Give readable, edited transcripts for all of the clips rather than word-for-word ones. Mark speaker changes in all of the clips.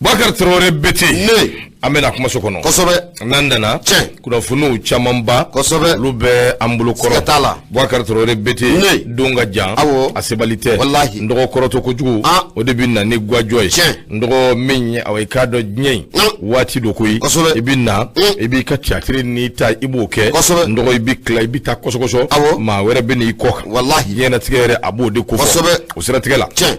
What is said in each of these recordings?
Speaker 1: Bakari Traoré Bete
Speaker 2: Ne.
Speaker 1: An bɛna kumaso kɔnɔ.
Speaker 2: Kosɛbɛ.
Speaker 1: N'an nana,
Speaker 2: Tiɲɛ.
Speaker 1: Kunnafoniw camanba,
Speaker 2: Kosɛbɛ.
Speaker 1: Olu bɛ an bolo kɔrɔ.
Speaker 2: Siga t'a la.
Speaker 1: Bakari Traoré Bete.
Speaker 2: Ne.
Speaker 1: Don ka jan.
Speaker 2: Awɔ.
Speaker 1: A sebali tɛ.
Speaker 2: Walahi.
Speaker 1: N dɔgɔ kɔrɔtɔ kojugu.
Speaker 2: Ah.
Speaker 1: O de bɛ na ni gajɔ ye.
Speaker 2: Tiɲɛ.
Speaker 1: N dɔgɔ min ye, awa, i k'a dɔn diɲɛ in
Speaker 2: Mm.
Speaker 1: waati do koyi.
Speaker 2: Kosɛbɛ.
Speaker 1: I bɛ na,
Speaker 2: Mm.
Speaker 1: i b'i ka théâtre n'i ta, i b'o kɛ.
Speaker 2: Kosɛbɛ.
Speaker 1: N dɔgɔ, i bɛ tila, i bɛ taa kɔsɔkɔsɔ.
Speaker 2: Awɔ.
Speaker 1: Maa wɛrɛ bɛ n'i kɔ kan.
Speaker 2: Walahi.
Speaker 1: Diɲɛnatigɛ yɛrɛ, a b'o de kofɔ.
Speaker 2: Kosɛbɛ.
Speaker 1: O siratigɛ la,
Speaker 2: Tiɲɛ.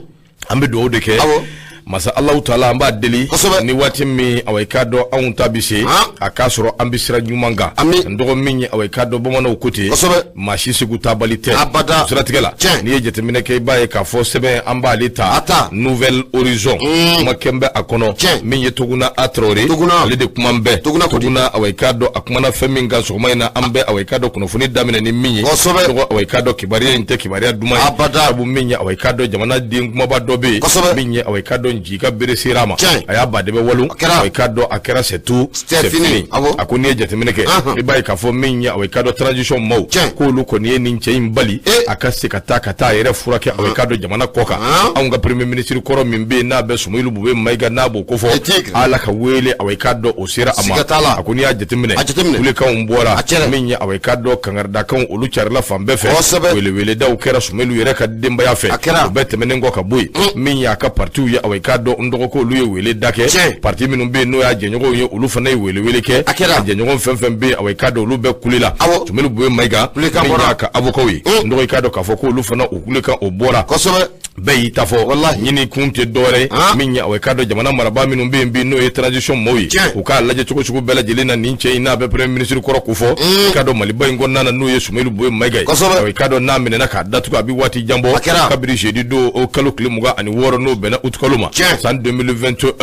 Speaker 1: an bɛ dugawu de kɛ.
Speaker 2: Awɔ.
Speaker 1: Masa Alahu Taala, an b'a deli.
Speaker 2: Kosɛbɛ.
Speaker 1: Ni waati min, awa, i k'a dɔn anw ta bɛ se,
Speaker 2: Han.
Speaker 1: a k'a sɔrɔ an bɛ sira ɲuman kan.
Speaker 2: Ami.
Speaker 1: N dɔgɔ, min ye, awa, i k'a dɔn bamananw ko ten.
Speaker 2: Kosɛbɛ.
Speaker 1: Maa si segu taabali tɛ.
Speaker 2: Abada.
Speaker 1: O siratigɛ la,
Speaker 2: Tiɲɛ.
Speaker 1: n'i ye jateminɛ kɛ, i b'a ye k'a fɔ sɛbɛn an b'ale ta.
Speaker 2: A ta.
Speaker 1: Nouvel Horizon. Kuma kɛn bɛ a kɔnɔ.
Speaker 2: Tiɲɛ.
Speaker 1: Min ye Toguna A Traoré.
Speaker 2: Toguna.
Speaker 1: Ale de kuma bɛɛ.
Speaker 2: Toguna ko di?
Speaker 1: Toguna, awa, i k'a dɔn a kumana fɛn min kan sɔgɔma in na, an bɛ, awa, i k'a dɔn kunnafoni daminɛ ni min ye.
Speaker 2: Kosɛbɛ.
Speaker 1: Dɔgɔ, awa, i k'a dɔn kibaruya in tɛ kibaruya duman ye.
Speaker 2: Abada.
Speaker 1: Sabu min ye, awa, i k'a dɔn jamana den kumaba dɔ bɛ yen.
Speaker 2: Kosɛbɛ.
Speaker 1: Min ye, awa, i k'a dɔn nji ka bere sera a ma.
Speaker 2: Tiɲɛ.
Speaker 1: A y'a baden bɛ walon.
Speaker 2: A kɛra.
Speaker 1: Awa, i k'a dɔn a kɛra, c'est tout.
Speaker 2: C'est fini. Awɔ.
Speaker 1: A ko n'i ye jateminɛ kɛ,
Speaker 2: Anhan.
Speaker 1: i b'a ye k'a fɔ min ye, awa, i k'a dɔn transition maaw.
Speaker 2: Tiɲɛ.
Speaker 1: K'olu kɔni ye nin cɛ in bali.
Speaker 2: Eh.
Speaker 1: A ka se ka taa a yɛrɛ furakɛ, awa, i k'a dɔn jamana kɔ kan.
Speaker 2: Han.
Speaker 1: Anw ka premier ministre kɔrɔ min bɛ yen, n'a bɛ Soumeylou Boubèye Maïga, n'a b'o kofɔ.
Speaker 2: Le tigre.
Speaker 1: Ala ka wele, awa, i k'a dɔn o sera a ma.
Speaker 2: Siga t'a la.
Speaker 1: A ko n'i y'a jateminɛ.
Speaker 2: A jateminɛ.
Speaker 1: Kulekanw bɔra.
Speaker 2: A cɛra.
Speaker 1: Min ye, awa, i k'a dɔn kangaridakanw, olu carila fan bɛɛ fɛ.
Speaker 2: Kosɛbɛ.
Speaker 1: Weleweledaw kɛra Soumeylou yɛrɛ ka denbaya fɛ.
Speaker 2: A kɛra.
Speaker 1: O bɛɛ tɛmɛnen kɔ ka bɔ yen, min y'a ka partiw ye, awa, i k'a dɔn n dɔgɔ olu ye wele da kɛ.
Speaker 2: Tiɲɛ.
Speaker 1: Parti minnu bɛ yen, n'o y'a jɛɲɔgɔnw ye, olu fana ye welewele kɛ.
Speaker 2: A kɛra.
Speaker 1: A jɛɲɔgɔn fɛn fɛn bɛ yen, awa, i k'a dɔn olu bɛɛ kulela.
Speaker 2: Awɔ.
Speaker 1: Soumeylou Boubèye Maïga,
Speaker 2: Kulekan
Speaker 1: min
Speaker 2: bɔra.
Speaker 1: y'a ka avocat ye, n dɔgɔ, i k'a dɔn k'a fɔ k'olu fana, u kulekan o bɔra.
Speaker 2: Kosɛbɛ.
Speaker 1: Bɛɛ y'i ta fɔ.
Speaker 2: Walahi.
Speaker 1: Ɲini kun tɛ dɔwɛrɛ ye.
Speaker 2: Han.
Speaker 1: Min ye, awa, i k'a dɔn jamana marabaa minnu bɛ yen bi, n'o ye transition maaw ye,
Speaker 2: Tiɲɛ.
Speaker 1: u k'a lajɛ cogo sugu bɛɛ lajɛlen na, nin cɛ in n'a bɛ premier ministre kɔrɔ ko fɔ, i k'a dɔn Maliba in kɔnɔna na, n'o ye Soumeylou Boubèye Maïga ye.
Speaker 2: Kosɛbɛ.
Speaker 1: Awa, i k'a dɔn n'a minɛna k'a datugu, a bɛ waati jan bɔ.
Speaker 2: A kɛra.
Speaker 1: Kabiri jeudi don, o kalo tile 26, n'o bɛnna août kalo ma,
Speaker 2: Tiɲɛ.
Speaker 1: san 2021,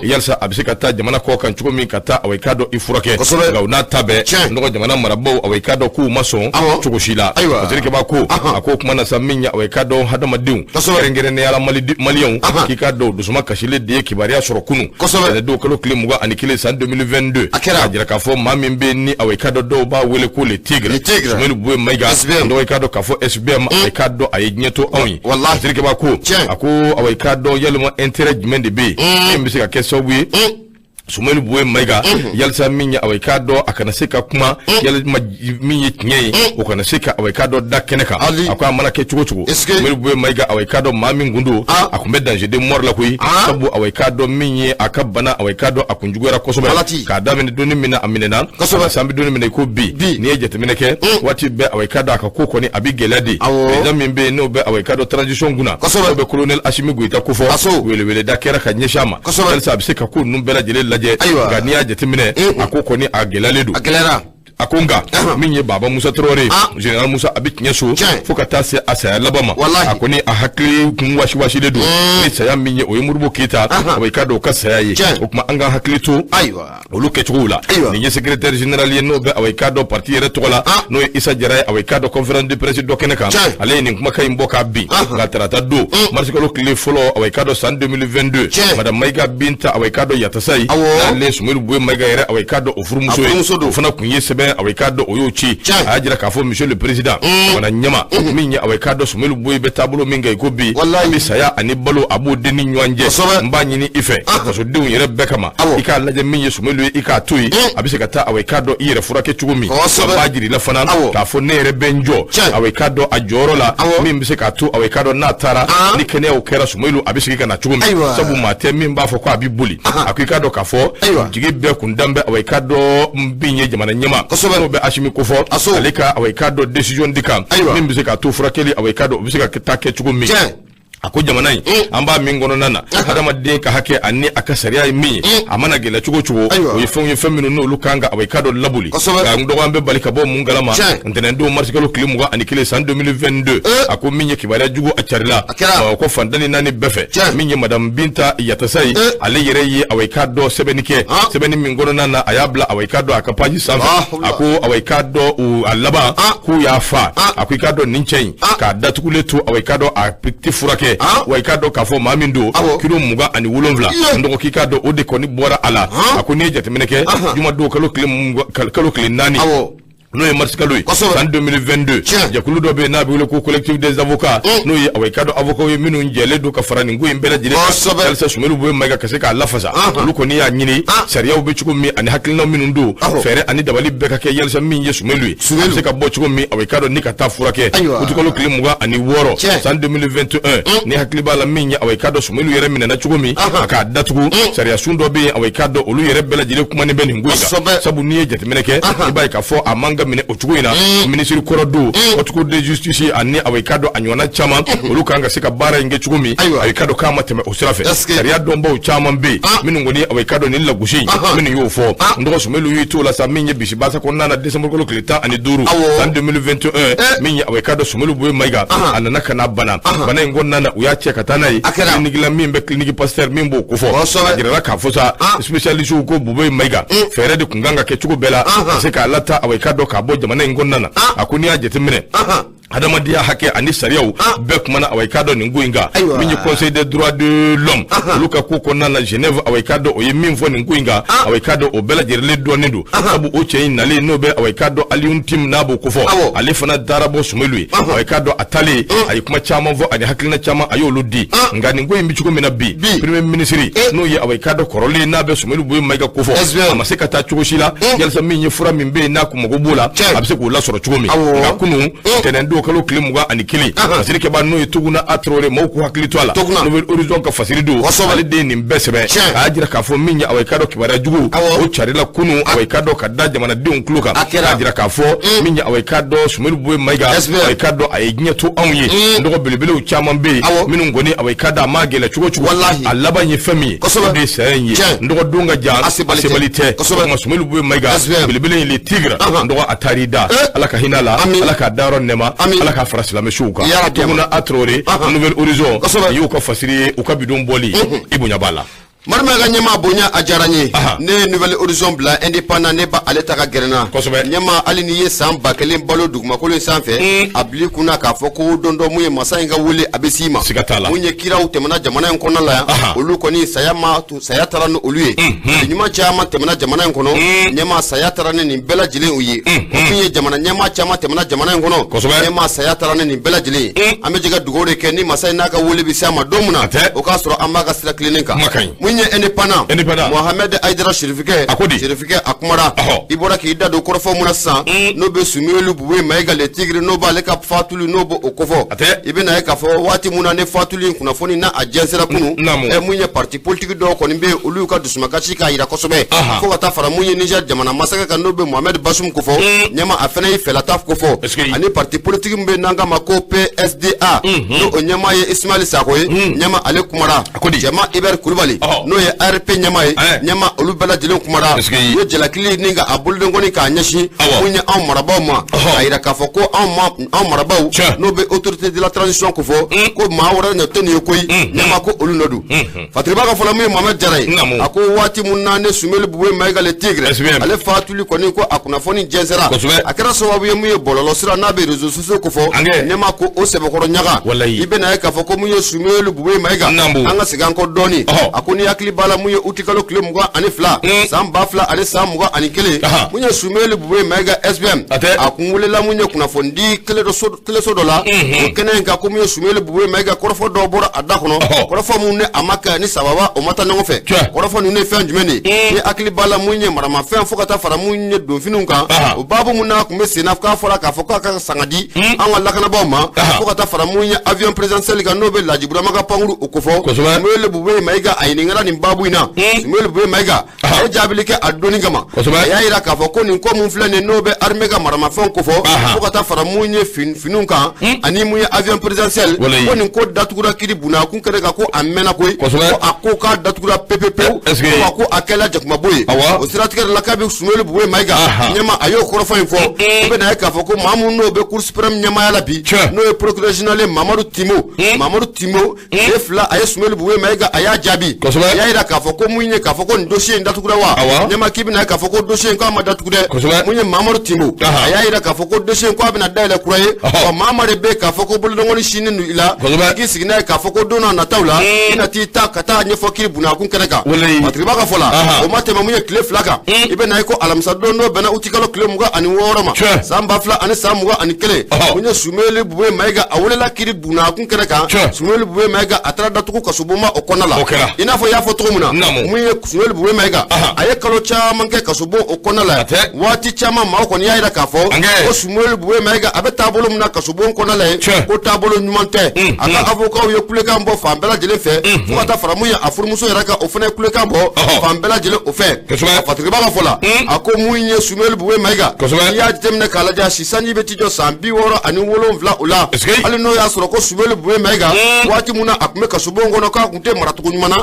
Speaker 1: yalisa a bɛ se ka taa jamana kɔ kan cogo min, ka taa, awa, i k'a dɔn i furakɛ.
Speaker 2: Kosɛbɛ.
Speaker 1: Nka o n'a ta bɛɛ,
Speaker 2: Tiɲɛ.
Speaker 1: n dɔgɔ, jamana marabaaw, awa, i k'a dɔn k'u ma sɔn
Speaker 2: Awɔ.
Speaker 1: cogo si la.
Speaker 2: Ayiwa.
Speaker 1: Waziri Keba ko,
Speaker 2: Ahan.
Speaker 1: a ko o kuma na sa, min ye, awa, i k'a dɔn hadamadenw,
Speaker 2: Kosɛbɛ.
Speaker 1: kɛrɛnkɛrɛnnenya la maliyɛnw,
Speaker 2: Ahan.
Speaker 1: k'i k'a dɔn dusuma kasilen de ye kibaruya sɔrɔ kunun.
Speaker 2: Kosɛbɛ.
Speaker 1: Don kalo tile 21 san 2022.
Speaker 2: A kɛra.
Speaker 1: K'a jira k'a fɔ maa min bɛ yen ni, awa, i k'a dɔn dɔw b'a wele ko le tigre.
Speaker 2: Le tigre.
Speaker 1: Soumeylou Boubèye Maïga.
Speaker 2: SBM.
Speaker 1: N dɔgɔ, i k'a dɔn k'a fɔ SBM, awa, i k'a dɔn a ye diɲɛ to anw ye.
Speaker 2: Walahi.
Speaker 1: Waziri Keba ko,
Speaker 2: Tiɲɛ.
Speaker 1: a ko, awa, i k'a dɔn yalima intérêt jumɛn de bɛ yen min bɛ se ka kɛ sababu ye Soumeylou Boubèye Maïga, yalisa min ye, awa, i k'a dɔn a kana se ka kuma, yalima min ye tiɲɛ ye, o kana se ka, awa, i k'a dɔn da kɛnɛ kan.
Speaker 2: Ali.
Speaker 1: A ko a mana kɛ cogo cogo,
Speaker 2: Est-ce que-
Speaker 1: Soumeylou Boubèye Maïga, awa, i k'a dɔn maa min kun don,
Speaker 2: Ah.
Speaker 1: a kun bɛ danger de mort la koyi.
Speaker 2: Ah.
Speaker 1: Sabu, awa, i k'a dɔn min ye a ka bana, awa, i k'a dɔn a kun juguyara kosɛbɛ.
Speaker 2: Walati.
Speaker 1: K'a daminɛ donni min na a minɛna,
Speaker 2: Kosɛbɛ.
Speaker 1: san bɛ donni min na i ko bi,
Speaker 2: Bi.
Speaker 1: n'i ye jateminɛ kɛ, waati bɛɛ, awa, i k'a dɔn a ka ko kɔni a bɛ gɛlɛya de.
Speaker 2: Awɔ.
Speaker 1: Président min bɛ yen, n'o bɛ, awa, i k'a dɔn transition kunna,
Speaker 2: Kosɛbɛ.
Speaker 1: n'o bɛ colonel Assimi Goïta kofɔ,
Speaker 2: Aso.
Speaker 1: weleweleda kɛra ka ɲɛsin a ma.
Speaker 2: Kosɛbɛ.
Speaker 1: Halisa a bɛ se ka ko ninnu bɛɛ lajɛlen lajɛ.
Speaker 2: Ayiwa.
Speaker 1: Nka n'i y'a jateminɛ, a ko kɔni a gɛlɛyalen don.
Speaker 2: A gɛlɛyara.
Speaker 1: A ko nka min ye Baba Musa Traoré,
Speaker 2: Ah.
Speaker 1: général Musa, a bɛ tiɲɛ so
Speaker 2: Tiɲɛ.
Speaker 1: fo ka taa se a saya laban ma.
Speaker 2: Walahi.
Speaker 1: A kɔni a hakili kun wasiwasilen don ni saya min ye, o ye Modibo Keyita,
Speaker 2: Ahan.
Speaker 1: awa, i k'a dɔn o ka saya ye.
Speaker 2: Tiɲɛ.
Speaker 1: O tuma an ka hakili to
Speaker 2: Ayiwa.
Speaker 1: olu kɛcogow la.
Speaker 2: Ayiwa.
Speaker 1: Nin ye secrétaire général ye, n'o bɛ, awa, i k'a dɔn parti yɛrɛ tɔgɔ la,
Speaker 2: Ah.
Speaker 1: n'o ye Isa Jara ye, awa, i k'a dɔn conférence de presse dɔ kɛnɛ kan.
Speaker 2: Tiɲɛ.
Speaker 1: Ale ye nin kumakan in bɔ k'a bin.
Speaker 2: Ahan.
Speaker 1: Nka tarata don, mars kalo tile fɔlɔ, awa, i k'a dɔn san 2022,
Speaker 2: Tiɲɛ.
Speaker 1: madame Maïga Binta, awa, i k'a dɔn Yatasayi,
Speaker 2: Awɔ.
Speaker 1: n'ale ye Soumeylou Boubèye Maïga yɛrɛ, awa, i k'a dɔn o furumuso
Speaker 2: A
Speaker 1: ye,
Speaker 2: furumuso don.
Speaker 1: O fana kun ye sɛbɛn, awa, i k'a dɔn o y'o ci.
Speaker 2: Tiɲɛ.
Speaker 1: A y'a jira k'a fɔ monsieur le président, jamana ɲɛma min ye, awa, i k'a dɔn Soumeylou Boubèye bɛ taabolo min kan i ko bi,
Speaker 2: Walahi.
Speaker 1: a bɛ saya ani balo, a b'o den ni ɲɔgɔn cɛ.
Speaker 2: Kosɛbɛ.
Speaker 1: N b'a ɲini i fɛ, fasodenw yɛrɛ bɛɛ kama,
Speaker 2: Awɔ.
Speaker 1: i k'a lajɛ min ye Soumeylou ye, i k'a to yen, a bɛ se ka taa, awa, i k'a dɔn i yɛrɛ furakɛ cogo min.
Speaker 2: Kosɛbɛ.
Speaker 1: A b'a jira i la fana
Speaker 2: Awɔ.
Speaker 1: k'a fɔ ne yɛrɛ bɛ n jɔ,
Speaker 2: Tiɲɛ.
Speaker 1: awa, i k'a dɔn a jɔyɔrɔ la,
Speaker 2: Awɔ.
Speaker 1: min bɛ se k'a to, awa, i k'a dɔn n'a taara
Speaker 2: Ah.
Speaker 1: ni kɛnɛyaw kɛra Soumeylou, a bɛ segin ka na cogo min.
Speaker 2: Ayiwa.
Speaker 1: Sabu maa tɛ min b'a fɔ ko a bɛ boli.
Speaker 2: Ahan.
Speaker 1: A ko i k'a dɔn k'a fɔ
Speaker 2: Ayiwa.
Speaker 1: jigi bɛɛ kun dan bɛ, awa, i k'a dɔn min ye jamana ɲɛma,
Speaker 2: Kosɛbɛ.
Speaker 1: n'o bɛ Assimi kofɔ,
Speaker 2: Aso.
Speaker 1: ale ka, awa, i k'a dɔn décision di kan
Speaker 2: Ayiwa.
Speaker 1: min bɛ se k'a to furakɛli, awa, i k'a dɔn o bɛ se ka taa kɛ cogo min.
Speaker 2: Tiɲɛ.
Speaker 1: A ko jamana in, an b'a min kɔnɔna na, hadamaden ka hakɛ ani a ka sariya ye min ye, a mana gɛlɛya cogo cogo,
Speaker 2: Ayiwa.
Speaker 1: o ye fɛnw ye, fɛn minnu n'olu kan ka, awa, i k'a dɔn laboli.
Speaker 2: Kosɛbɛ.
Speaker 1: Nka n dɔgɔ, an bɛ bali ka bɔ mun kalama?
Speaker 2: Tiɲɛ.
Speaker 1: Ntɛnɛndon marisikalo tile 21 san 2022,
Speaker 2: Eh.
Speaker 1: a ko min ye kibaruya jugu, a carila
Speaker 2: A kɛra.
Speaker 1: Ɔ, ko fan tan ni naani bɛɛ fɛ.
Speaker 2: Tiɲɛ.
Speaker 1: Min ye madame Binta Yatasayi,
Speaker 2: Eh.
Speaker 1: ale yɛrɛ ye, awa, i k'a dɔn sɛbɛnni kɛ,
Speaker 2: Ah.
Speaker 1: sɛbɛnni min kɔnɔna na a y'a bila, awa, i k'a dɔn a ka page sanfɛ.
Speaker 2: Ah,
Speaker 1: A ko, awa, i k'a dɔn a laban
Speaker 2: Ah.
Speaker 1: k'u y'a fa.
Speaker 2: Ah.
Speaker 1: A ko i k'a dɔn nin cɛ in,
Speaker 2: Ah.
Speaker 1: k'a datugulen to, awa, i k'a dɔn a tɛ furakɛ.
Speaker 2: Ah.
Speaker 1: Wa i k'a dɔn k'a fɔ maa min don,
Speaker 2: Awɔ.
Speaker 1: kilo 27,
Speaker 2: Iye.
Speaker 1: n dɔgɔ, k'i k'a dɔn o de kɔni bɔra a la.
Speaker 2: Han.
Speaker 1: A ko n'i ye jateminɛ kɛ,
Speaker 2: Ahan.
Speaker 1: jumadon kalo tile 20, kalo tile 4,
Speaker 2: Awɔ.
Speaker 1: N'o ye marisikalo ye san 2022, jɛkulu dɔ bɛ yen n'a bɛ wele ko Collectif des avocats, n'o ye awa i k'a dɔn avocats ye minnu jɛlen don ka fara nin ko in bɛɛ lajɛlen kan walasa Sumelu Buye Mayiga ka se k'a lafasa. Olu kɔni y'a ɲini sariyaw bɛ cogo min ani hakilinaw minnu don, fɛɛrɛ ani dabali bɛɛ ka kɛ yalisa min ye Sumelu ye, a bɛ se ka bɔ cogo min, awa i k'a dɔn ni ka taa furakɛ. Utikalo tile 26 san 2021, ni hakili b'a la min ye, awa i k'a dɔn Sumelu yɛrɛ minɛna cogo min, a k'a datugu, sariyasun dɔ bɛ yen, awa i k'a dɔn olu yɛrɛ bɛɛ lajɛlen kumanen bɛ nin ko in kan, sabu n'i ye jateminɛ kɛ, i b'a ye k'a fɔ a man ka minɛ o cogo in na. Minisiri kɔrɔ don, haute cour de justice ani awa i k'a dɔn a ɲɔgɔnna caman, olu kan ka se ka baara in kɛ cogo min, awa i k'a dɔn k'a ma tɛmɛ o sira fɛ. Sariya dɔnbaw caman bɛ yen minnu kɔni, awa i k'a dɔn nin lagosi in, minnu y'o fɔ. N dɔgɔ Sumelu y'i t'o la sa, min ye bisibasa kɔnɔna na, décembre kalo tile 15 san 2021, min ye, awa i k'a dɔn Sumelu Buye Mayiga, a nana ka na bana. Bana in kɔnɔna na, u y'a cɛ ka taa n'a ye clinique la min bɛ clinique Pasteur min b'o kofɔ. A jirala k'a fɔ sa, spécialiste ko Buye Mayiga, fɛɛrɛ de tun kan ka kɛ cogo bɛɛ la ka se k'a lataa, awa i k'a dɔn k'a bɔ jamana in kɔnɔna na. A ko n'i y'a jateminɛ, adamadenya hakɛ ani sariyaw bɛɛ kumana, awa i k'a dɔn nin ko in kan. Min ye Conseil des droits de l'homme, olu ka ko kɔnɔna na Genève, awa i k'a dɔn o ye min fɔ nin ko in kan, awa i k'a dɔn o bɛɛ lajɛlen dɔnnen don, sabu o cɛ in nalen, n'o bɛ, awa i k'a dɔn Alioune Tine n'a b'o kofɔ, ale fana taara bɔ Sumelu ye. Awa i k'a dɔn a taalen, a ye kuma caman fɔ ani hakilina caman a y'olu di. Nka nin ko in bɛ cogo min na bi, premier ministre, n'o ye, awa i k'a dɔn kɔrɔlen n'a bɛ Sumelu Buye Mayiga kofɔ, a ma se ka taa cogo si la yalisa min ye fura min bɛ yen n'a kun mago b'o la, a bɛ se k'o lasɔrɔ cogo min. Nka kunun tɛnɛn don, kalo tile 21, fasiri kɛbaa n'o ye Toguna A Traoré, maaw k'u hakili to a la, Nouvel Horizon ka fasiri don, ale de ye nin bɛɛ sɛbɛn k'a jira k'a fɔ min ye, awa i k'a dɔn kibaruya jugu o carila kunun, awa i k'a dɔn ka da jamanadenw tulo kan, k'a jira k'a fɔ min ye, awa i k'a dɔn Sumelu Buye Mayiga, awa i k'a dɔn a ye diɲɛ to anw ye. N dɔgɔ, belebelew caman bɛ yen minnu kɔni, awa i k'a dɔn a m'a gɛlɛya cogo cogo, a laban ye fɛn min ye, o de ye saya in ye. N dɔgɔ, don ka jan, a sebali tɛ. O tuma Sumelu Buye Mayiga, belebele in, le tigre, n dɔgɔ, a taar'i da. Ala ka hinɛ a la, Ala k'a dayɔrɔ nɛma, Ala k'a fara silamɛ suw kan. Toguna A Traoré, Nouvel Horizon y'u ka fasiri ye, u ka bidon bɔli i bonya b'a la.
Speaker 2: Marima ka ɲɛma bonya, a diyara n ye. Ne ye Nouvel Horizon bila, Indépendant ne ba ale ta ka gɛrɛ n na. Ɲɛma, hali n'i ye san 1000 balo dugumakolo in sanfɛ, a bil'i kunna k'a fɔ ko don dɔ mun ye masa in ka wele a bɛ s'i ma.
Speaker 1: Siga t'a la.
Speaker 2: Mun ye kiraw tɛmɛna jamana in kɔnɔna la yan, olu kɔni saya ma saya taara ni olu ye. Ɲuman caman tɛmɛna jamana in kɔnɔ, ɲɛma, saya taara ni nin bɛɛ lajɛlen u ye. Min ye jamana ɲɛmaa caman tɛmɛna jamana in kɔnɔ, ɲɛma, saya taara ni nin bɛɛ lajɛlen ye. An bɛ jɛ ka dugawu de kɛ ni masa in n'a ka wele bɛ se a ma don min na, o k'a sɔrɔ an b'a ka sira tilennen kan. Mun ye Indépendant, Mohamed Aïdara Sirifikɛ,
Speaker 1: a ko di?
Speaker 2: Sirifikɛ a kumara. I bɔra k'i da don kɔrɔfɔ mun na sisan, n'o bɛ Sumelu Buye Mayiga le tigre, n'o b'ale ka fatuli, n'o b'o kofɔ, i bɛna ye k'a fɔ waati mun na ne fatuli in kunnafoni n'a a jɛnsɛra kunun, mun ye parti politique dɔw kɔni bɛ yen, olu y'u ka dusumakasi k'a yira kosɛbɛ, fo ka taa fara mun ye Niger jamana masakɛ kan, n'o bɛ Mohamed Bazoum kofɔ. Ɲɛma, a fana ye fɛlata kofɔ, ani parti politique min bɛ n'an k'a ma ko PSDA, n'o o ɲɛmaa ye Ismaël Sako ye. Ɲɛma, ale kumara. Jɛma Hubert Kulubali, n'o ye ARP ɲɛmaa ye, ɲɛma, olu bɛɛ lajɛlen kumara. U ye jalakili ni ka a bolodenkɔni k'a ɲɛsin mun ye anw marabaaw ma, k'a yira k'a fɔ ko anw marabaaw, n'o bɛ autorité de la transition kofɔ, ko maa wɛrɛ nɔ tɛ nin ye koyi. Ɲɛma, ko olu nɔ don. Fatiriba ka fɔlɔ, min ye Mohamed Jara ye, a ko waati mun na ne Sumelu Buye Mayiga le tigre, ale fatuli kɔni, ko a kunnafoni jɛnsɛra, a kɛra sababu ye mun ye bɔlɔlɔ sira n'a bɛ réseaux sociaux kofɔ, ɲɛma, ko o sɛbɛkɔrɔ ɲaga. I bɛna ye k'a fɔ ko mun ye Sumelu Buye Mayiga, an ka segin an kɔ dɔɔni. A ko ni hakili b'a la, mun ye utikalo tile 22 san 2021, mun ye Sumelu Buye Mayiga SBM, a kun welela mun ye kunnafonidi teleso dɔ la. O kɛnɛ in kan, ko mun ye Sumelu Buye Mayiga, kɔrɔfɔ dɔw bɔra a da kɔnɔ, kɔrɔfɔ mun ni a ma kɛ ni sababa, o ma taa ɲɔgɔn fɛ. Kɔrɔfɔ ninnu ye fɛn jumɛn de ye? Ni hakili b'a la, mun ye maramafɛn, fo ka taa fara mun ye donfiniw kan, o baabu mun n'a kun bɛ sen na, k'a fɔra k'a fɔ k'a ka sanga di an ka lakanabaaw ma, fo ka taa fara mun ye avion présidentiel kan, n'o bɛ Laji Burama ka pankuru o kofɔ. Sumelu Buye Mayiga, a ɲininkara nin baabu in na. Sumelu Buye Mayiga, a ye jaabili kɛ a donni kama. A y'a yira k'a fɔ ko nin ko mun filɛ nin, n'o bɛ armée ka maramafɛnw kofɔ, fo ka taa fara mun ye finiw kan, ani mun ye avion présidentiel, ko nin ko datugura kiri bunakun kɛnɛ kan, ko a mɛnna koyi, ko a ko k'a datugura pepepewu, ko a ko a kɛla jakumabo ye. O siratigɛ de la, k'a bɛ Sumelu Buye Mayiga, ɲɛma, a y'o kɔrɔfɔ in fɔ. I bɛna ye k'a fɔ ko maa mun n'o bɛ Cour suprême ɲɛmaaya la bi, n'o ye procureur général ye Mamadu Timo, Mamadu Timo, tile 2 a ye Sumelu Buye Mayiga, a y'a jaabi. A y'a jira k'a fɔ ko mun ye k'a fɔ ko nin dossier in datugura wa? Ɲɛma k'i bɛna k'a fɔ ko dossier in k'a ma datugu dɛ. Mun ye Mamadu Timbo, a y'a jira k'a fɔ ko dossier in k'a bɛna dayɛlɛ kura ye. Wa maa maa de bɛ k'a fɔ ko bolodɔngɔni sinnen don i la, k'i sigi n'a ye k'a fɔ ko don n'a nataw la i na t'i ta ka taa ɲɛfɔ kiri bunakun kɛnɛ kan. Patiriba ka fɔ la, o ma tɛmɛ mun ye tile 2 kan, i bɛ na ye ko alamisa don n'o bɛnna utikalo tile 26 ma san 2021, mun ye Sumeli Bube Mayiga, a welela kiri bunakun kɛnɛ kan. Sumeli Bube Mayiga, a taara datugu kasobonba o kɔnɔna la. I n'a fɔ i y'a fɔ cogo min na, mun ye Sumeli Bube Mayiga, a ye kalo caman kɛ kasobon o kɔnɔna la. Waati caman maaw kɔni y'a jira k'a fɔ ko Sumeli Bube Mayiga, a bɛ taabolo min na kasobon kɔnɔna la yen, ko taabolo ɲuman tɛ. A ka avocats ye kulekan bɔ fan bɛɛ lajɛlen fɛ, fo ka taa fara mun ye a furumuso yɛrɛ kan, o fana ye kulekan bɔ fan bɛɛ lajɛlen o fɛ. Patiriba ka fɔ la, a ko mun ye Sumeli Bube Mayiga, n'i y'a jateminɛ k'a lajɛ, a si sanji bɛ t'i jɔ san 67 o la. Hali n'o y'a sɔrɔ ko Sumeli Bube Mayiga, waati min na a tun bɛ kasobon kɔnɔ, k'a tun tɛ maracogo ɲuman na.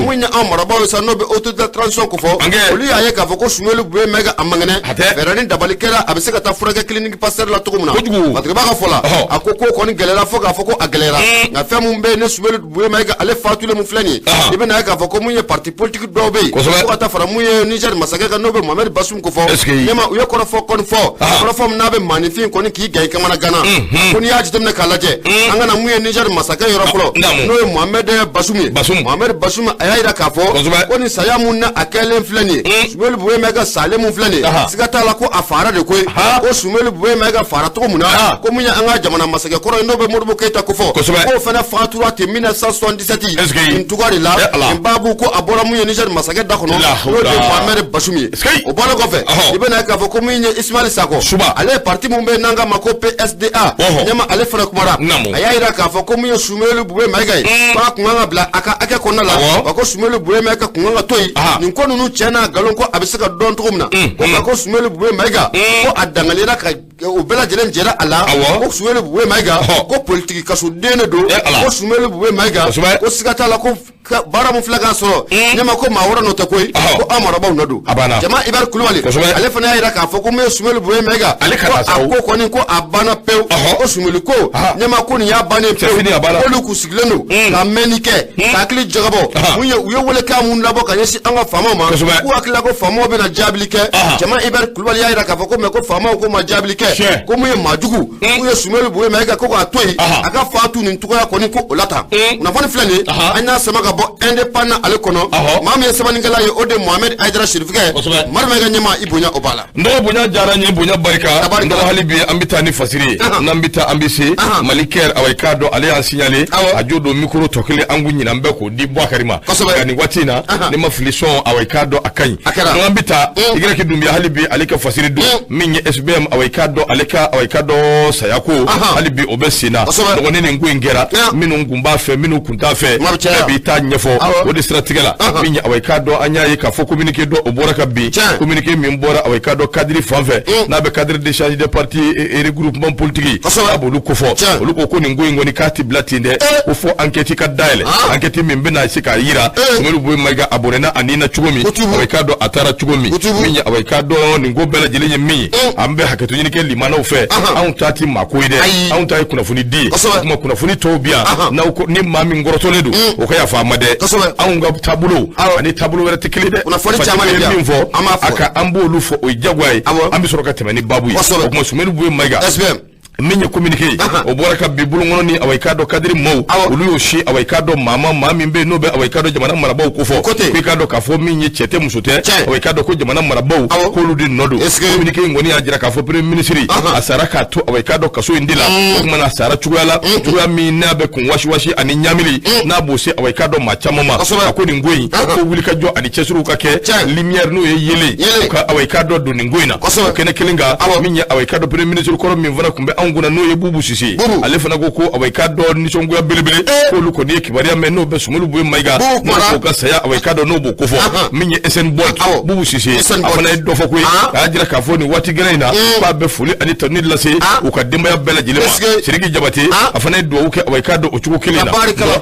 Speaker 2: Mun ye anw marabaaw ye sa, n'o bɛ autorité de transition ko fɔ, olu y'a ye k'a fɔ ko Sumeli Bube Mayiga a man kɛnɛ, fɛɛrɛ ni dabali kɛra a bɛ se ka taa furakɛ clinique Pasteur la cogo min na. Patiriba ka fɔ la, a ko ko kɔni gɛlɛyara fo k'a fɔ ko a gɛlɛyara. Nka fɛn min bɛ yen ne Sumeli Bube Mayiga ale fatulen mun filɛ nin ye, i bɛna ye k'a fɔ ko mun ye parti politique dɔw bɛ yen, fo ka taa fara mun ye Niger masakɛ kan, n'o bɛ Mohamed Bazoum ko fɔ, ɲɛma u ye kɔrɔfɔ kɔni fɔ, kɔrɔfɔ min n'a bɛ maaninfin kɔni k'i gan i kamana gana. Ko n'i y'a jateminɛ k'a lajɛ, an ka na mun ye Niger masakɛ yɔrɔ fɔlɔ, n'o ye Mohamed Bazoum ye. Mohamed Bazoum, a y'a jira k'a fɔ ko nin saya mun na a kɛlen filɛ nin ye, Sumeli Bube Mayiga salen mun filɛ nin ye, siga t'a la ko a faara de koyi. Ko Sumeli Bube Mayiga faara cogo mun na, ko mun ye an ka jamana masakɛ kɔrɔ ye, n'o bɛ Modibo Keyita ko fɔ, k'o fana fatura ten 1977 nin cogoya de la. Nin baabu ko a bɔra mun ye Niger masakɛ da kɔnɔ, n'o de ye Mohamed Bazoum ye. O bɔlen kɔfɛ, i bɛna ye k'a fɔ ko min ye Ismaël Sakɔ, ale ye parti mun bɛ n'an k'a ma ko PSDA ɲɛma, ale fana kumara. A y'a jira k'a fɔ ko mun ye Sumeli Bube Mayiga ye, k'a kun kan ka bila a ka hakɛ kɔnɔna la, wa ko Sumeli Bube Mayiga kun kan ka to yen. Nin ko ninnu tiɲɛ n'a nkalon, ko a bɛ se ka dɔn cogo min na, ko nka ko Sumeli Bube Mayiga, ko a danganiyara ka o bɛɛ lajɛlen jɛra a la, ko Sumeli Bube Mayiga, ko politiki kasoden de don. Ko Sumeli Bube Mayiga, ko siga t'a la ko baara mun filɛ k'a sɔrɔ ɲɛma, ko maa wɛrɛ nɔ tɛ koyi, ko an marabaaw nɔ don. Jama Ibari Kulubali, ale fana y'a jira k'a fɔ ko mun ye Sumeli Bube Mayiga, ko a ko kɔni ko a banna pewu, ko Sumeli ko ɲɛma ko nin y'a bannen pewu, k'olu k'u sigilen don ka mɛnni kɛ, ka hakili jagabɔ. Mun ye u ye welekan mun labɔ ka ɲɛsin an ka faamaw ma, k'u hakili la ko faamaw bɛna jaabili kɛ. Jama Ibari Kulubali y'a jira k'a fɔ ko mɛ ko faamaw ko ma jaabili kɛ, ko mun ye maajugu k'u ye Sumeli Bube Mayiga ko k'a to yen a ka fatu nin cogoya kɔni ko o la tan. Kunnafoni filɛ nin ye, an y'a sama ka bɔ Indépendant ale kɔnɔ. Maa min ye sɛbɛnnikɛla ye, o de Mohamed Hayidara Sirifikɛ. Mari Mayiga ɲɛma, i bonya o b'a la.
Speaker 1: N dɔgɔ, bonya diyara n ye, bonya barika. N dɔgɔ, hali bi an bɛ taa ni fasiri ye, n'an bɛ taa an bɛ se Mali kɛr. Awa, i k'a dɔn ale y'an signalé, a jo don micro tɔ kelen an kun ɲinɛ an bɛɛ k'o di Bouakari ma. Nka nin waati in na, ne ma fili sɔn, awa i k'a dɔn a ka ɲi. Donc an bɛ taa Y Dunbiya, hali bi ale ka fasiri don min ye SBM, awa i k'a dɔn ale ka, awa i k'a dɔn saya ko hali bi o bɛ sen na. Dɔgɔnin, nin ko in kɛra, minnu kun b'a fɛ, minnu kun t'a fɛ, bɛɛ b'i ta ɲɛfɔ. O de siratigɛ la, min ye awa i k'a dɔn an y'a ye k'a fɔ communiqué dɔ o bɔra ka bin, communiqué min bɔra, awa i k'a dɔn cadre fan fɛ, n'a bɛ cadre d'échange des partis et regroupement politique, a b'olu kofɔ. Olu ko ko nin ko in kɔni k'a ti bila ten dɛ, ko fo enquête ka dayɛlɛ, enquête min bɛna se k'a yira Sumelu Bube Mayiga a bɔnɛna a ni na cogo min, awa i k'a dɔn a taara cogo min. Min ye awa i k'a dɔn nin ko bɛɛ lajɛlen ye min ye, an bɛ hakɛto ɲini kɛ limanaw fɛ. Anw ta ti maako ye dɛ, anw ta ye kunnafoni di ye. O tuma kunnafoni tɔw bi yan, n'aw ko ni maa min kɔrɔtɔlen don, o ka yafa a ma dɛ. Anw ka taabolo ani taabolo wɛrɛ tɛ kelen dɛ.
Speaker 2: Kunnafoni caman de
Speaker 1: ye min fɔ a ka, an b'olu fɔ, o ye diyagoya ye. An bɛ sɔrɔ ka tɛmɛ ni baabu ye. O tuma Sumelu Bube Mayiga, min ye communiqué ye, o bɔra ka bi bolonkɔnɔ ni awa i k'a dɔn cadre maaw, olu y'o si, awa i k'a dɔn maa maa min bɛ yen n'o bɛ awa i k'a dɔn jamana marabaaw ko fɔ, ko i k'a dɔn k'a fɔ min ye cɛ tɛ muso tɛ, awa i k'a dɔn ko jamana marabaaw k'olu de nɔ don. Communiqué in kɔni y'a jira k'a fɔ premier ministre a sara k'a to awa i k'a dɔn kaso in de la. O tuma na a sara cogoya la, cogoya min n'a bɛ kun wasiwasi ani ɲamili n'a b'o se awa i k'a dɔn maa caman ma. A ko nin ko in, ko wulikajɔ ani cɛsiriw ka kɛ, lumière n'o ye yelen o ka awa i k'a dɔn don nin ko in na. O kɛnɛ kelen kan, min ye awa i k'a dɔn premier ministre kɔrɔ min fana tun bɛ anw kunna, n'o ye Bubu Sise, ale fana ko ko awa i k'a dɔn nisɔngoya belebele, k'olu kɔni ye kibaruya mɛn n'o bɛ Sumelu Bube Mayiga, n'o k'o ka saya, awa i k'a dɔn n'o b'o kofɔ. Min ye SN Bolt, Bubu Sise, a fana ye dɔ fɔ koyi. A y'a jira k'a fɔ nin waati gɛlɛn in na, k'a bɛ foli ani tanuni lase u ka denbaya bɛɛ lajɛlen ma. Sidiki Jabate, a fana ye dugawu kɛ, awa i k'a dɔn o cogo kelen na.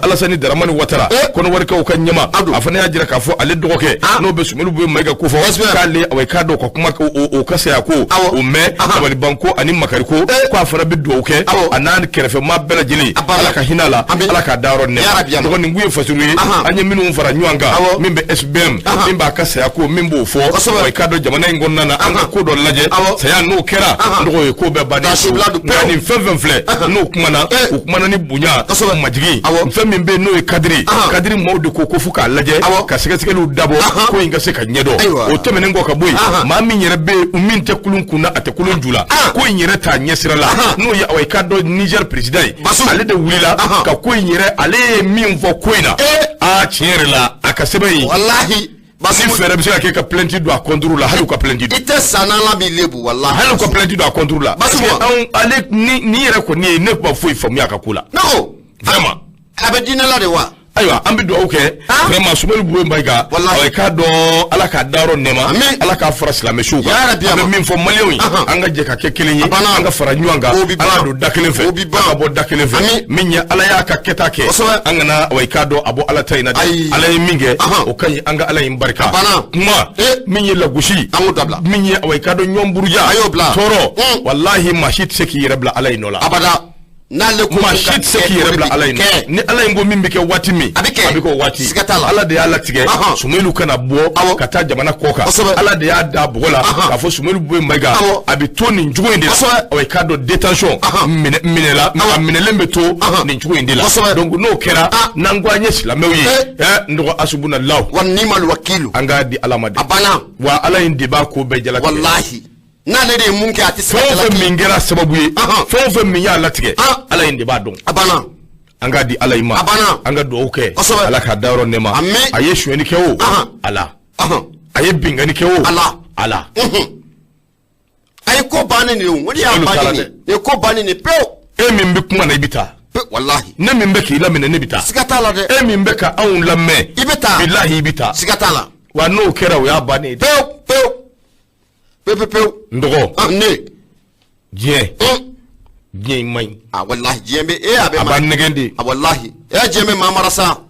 Speaker 1: Alasani Daramani Watara, Kɔnɔwarikaw ka ɲɛma, a fana y'a jira k'a fɔ ale dɔgɔkɛ n'o bɛ Sumelu Bube Mayiga kofɔ, k'ale awa i k'a dɔn ka kuma o ka saya ko o mɛn, dabalibanko ani makariko, k'a fana bɛ dugawu kɛ a n'a kɛrɛfɛmaa bɛɛ lajɛlen, Ala ka hinɛ a la, Ala k'a dayɔrɔ nɛɛma. Dɔgɔ, nin kun ye fasiriw ye an ye minnu fara ɲɔgɔn kan, min bɛ SBM, min b'a ka saya ko, min b'o fɔ. I k'a dɔn, jamana in kɔnɔna na, an ka ko dɔ lajɛ, saya n'o kɛra, dɔgɔ ye ko bɛɛ bannen. Nka nin fɛn fɛn filɛ, n'o kumana, u kumana ni bonya, majigin. Fɛn min bɛ yen, n'o ye cadre, cadre maaw de ko ko fo k'a lajɛ ka sɛgɛsɛgɛliw dabɔ, ko in ka se ka ɲɛdɔn. O tɛmɛnen kɔ ka bɔ yen, maa min yɛrɛ bɛ yen, min tɛ kulun kun na, a tɛ kulun ju la, ko in yɛrɛ t'a ɲɛsira la, n'o ye, awa, i k'a dɔn, Niger président ye, ale de wulila ka ko in yɛrɛ, ale ye min fɔ ko in na, aa, tiɲɛ yɛrɛ la, a ka sɛbɛn in,
Speaker 2: walahi,
Speaker 1: ni fɛɛrɛ bɛ se ka kɛ ka plainte don a contre la, hali u ka plainte don.
Speaker 2: I tɛ sa n'Ala b'i lebu, walahi.
Speaker 1: Hali u ka plainte don a contre la. Parce que anw, ale ni nin yɛrɛ kɔni ye, ne kuma foyi faamuya a ka ko la.
Speaker 2: Ne ko.
Speaker 1: Vraiment.
Speaker 2: A bɛ diinɛ la de wa?
Speaker 1: Ayiwa, an bɛ dugawu kɛ vraiment Soumeylou Boubèye Maïga, awa, i k'a dɔn, Ala k'a dayɔrɔ nɛɛma, Ala k'a fara silamɛsiw kan. An bɛ min fɔ maliyɛnw ye, an ka jɛ ka kɛ kelen ye, an ka fara ɲɔgɔn kan, an ka don da kelen fɛ, an ka bɔ da kelen fɛ. Min ye Ala y'a ka kɛta kɛ, an kana, awa, i k'a dɔn, a bɔ Ala ta in na dɛ. Ala ye min kɛ, o ka ɲi, an ka Ala in barika. Kuma min ye lagosi, min ye, awa, i k'a dɔn, ɲɔgɔn buruja, tɔɔrɔ, walahi, maa si tɛ se k'i yɛrɛ bila Ala in nɔ la.
Speaker 2: Abada. N'ale ko
Speaker 1: maa si tɛ se k'i yɛrɛ bila Ala in nɔ. Ni Ala in ko min bɛ kɛ waati min,
Speaker 2: a bɛ kɛ,
Speaker 1: a bɛ kɛ o waati.
Speaker 2: Siga t'a la.
Speaker 1: Ala de y'a latigɛ Soumeylou kana bɔ ka taa jamana kɔ kan. Ala de y'a da bɔgɔ la k'a fɔ Soumeylou Boubèye Maïga a bɛ to nin cogo in de la. Awa, i k'a dɔn, détention minɛ la, a minɛlen bɛ to nin cogo in de la. Donc n'o kɛra, n'an ko an ye silamɛw ye, n dɔgɔ, asubunalaw
Speaker 2: wa nimal wakilu,
Speaker 1: an k'a di Ala ma
Speaker 2: dɛ. A banna.
Speaker 1: Wa Ala in de b'a ko bɛɛ jalatigɛ.
Speaker 2: Walahi, n'ale de ye mun kɛ, a tɛ se
Speaker 1: ka. Fɛn o fɛn min kɛra sababu ye, fɛn o fɛn min y'a latigɛ, Ala in de b'a dɔn.
Speaker 2: A banna.
Speaker 1: An k'a di Ala in ma.
Speaker 2: A banna.
Speaker 1: An ka dugawu kɛ, Ala k'a dayɔrɔ nɛɛma. A ye sonyɛni kɛ o, Ala, a ye binkanni kɛ o,
Speaker 2: Ala,
Speaker 1: Ala.
Speaker 2: A ye ko bannen de ye o, o de y'a bannen de ye, ko bannen de pewu.
Speaker 1: E min bɛ kuma na, i bɛ taa.
Speaker 2: Walahi.
Speaker 1: Ne min bɛ k'i laminɛ, ne bɛ taa.
Speaker 2: Siga t'a la dɛ.
Speaker 1: E min bɛ ka anw lamɛn,
Speaker 2: i bɛ taa.
Speaker 1: Bilahi, i bɛ taa.
Speaker 2: Siga t'a la.
Speaker 1: Wa n'o kɛra, o y'a bannen ye.
Speaker 2: Pewu pewu pewu pewu.
Speaker 1: N dɔgɔ.
Speaker 2: Ne.
Speaker 1: Diɲɛ. Diɲɛ in man ɲi.
Speaker 2: A walahi, diɲɛ bɛ e, a bɛ.
Speaker 1: A b'a nɛgɛn de.
Speaker 2: A walahi, e, diɲɛ bɛ maa mara sa.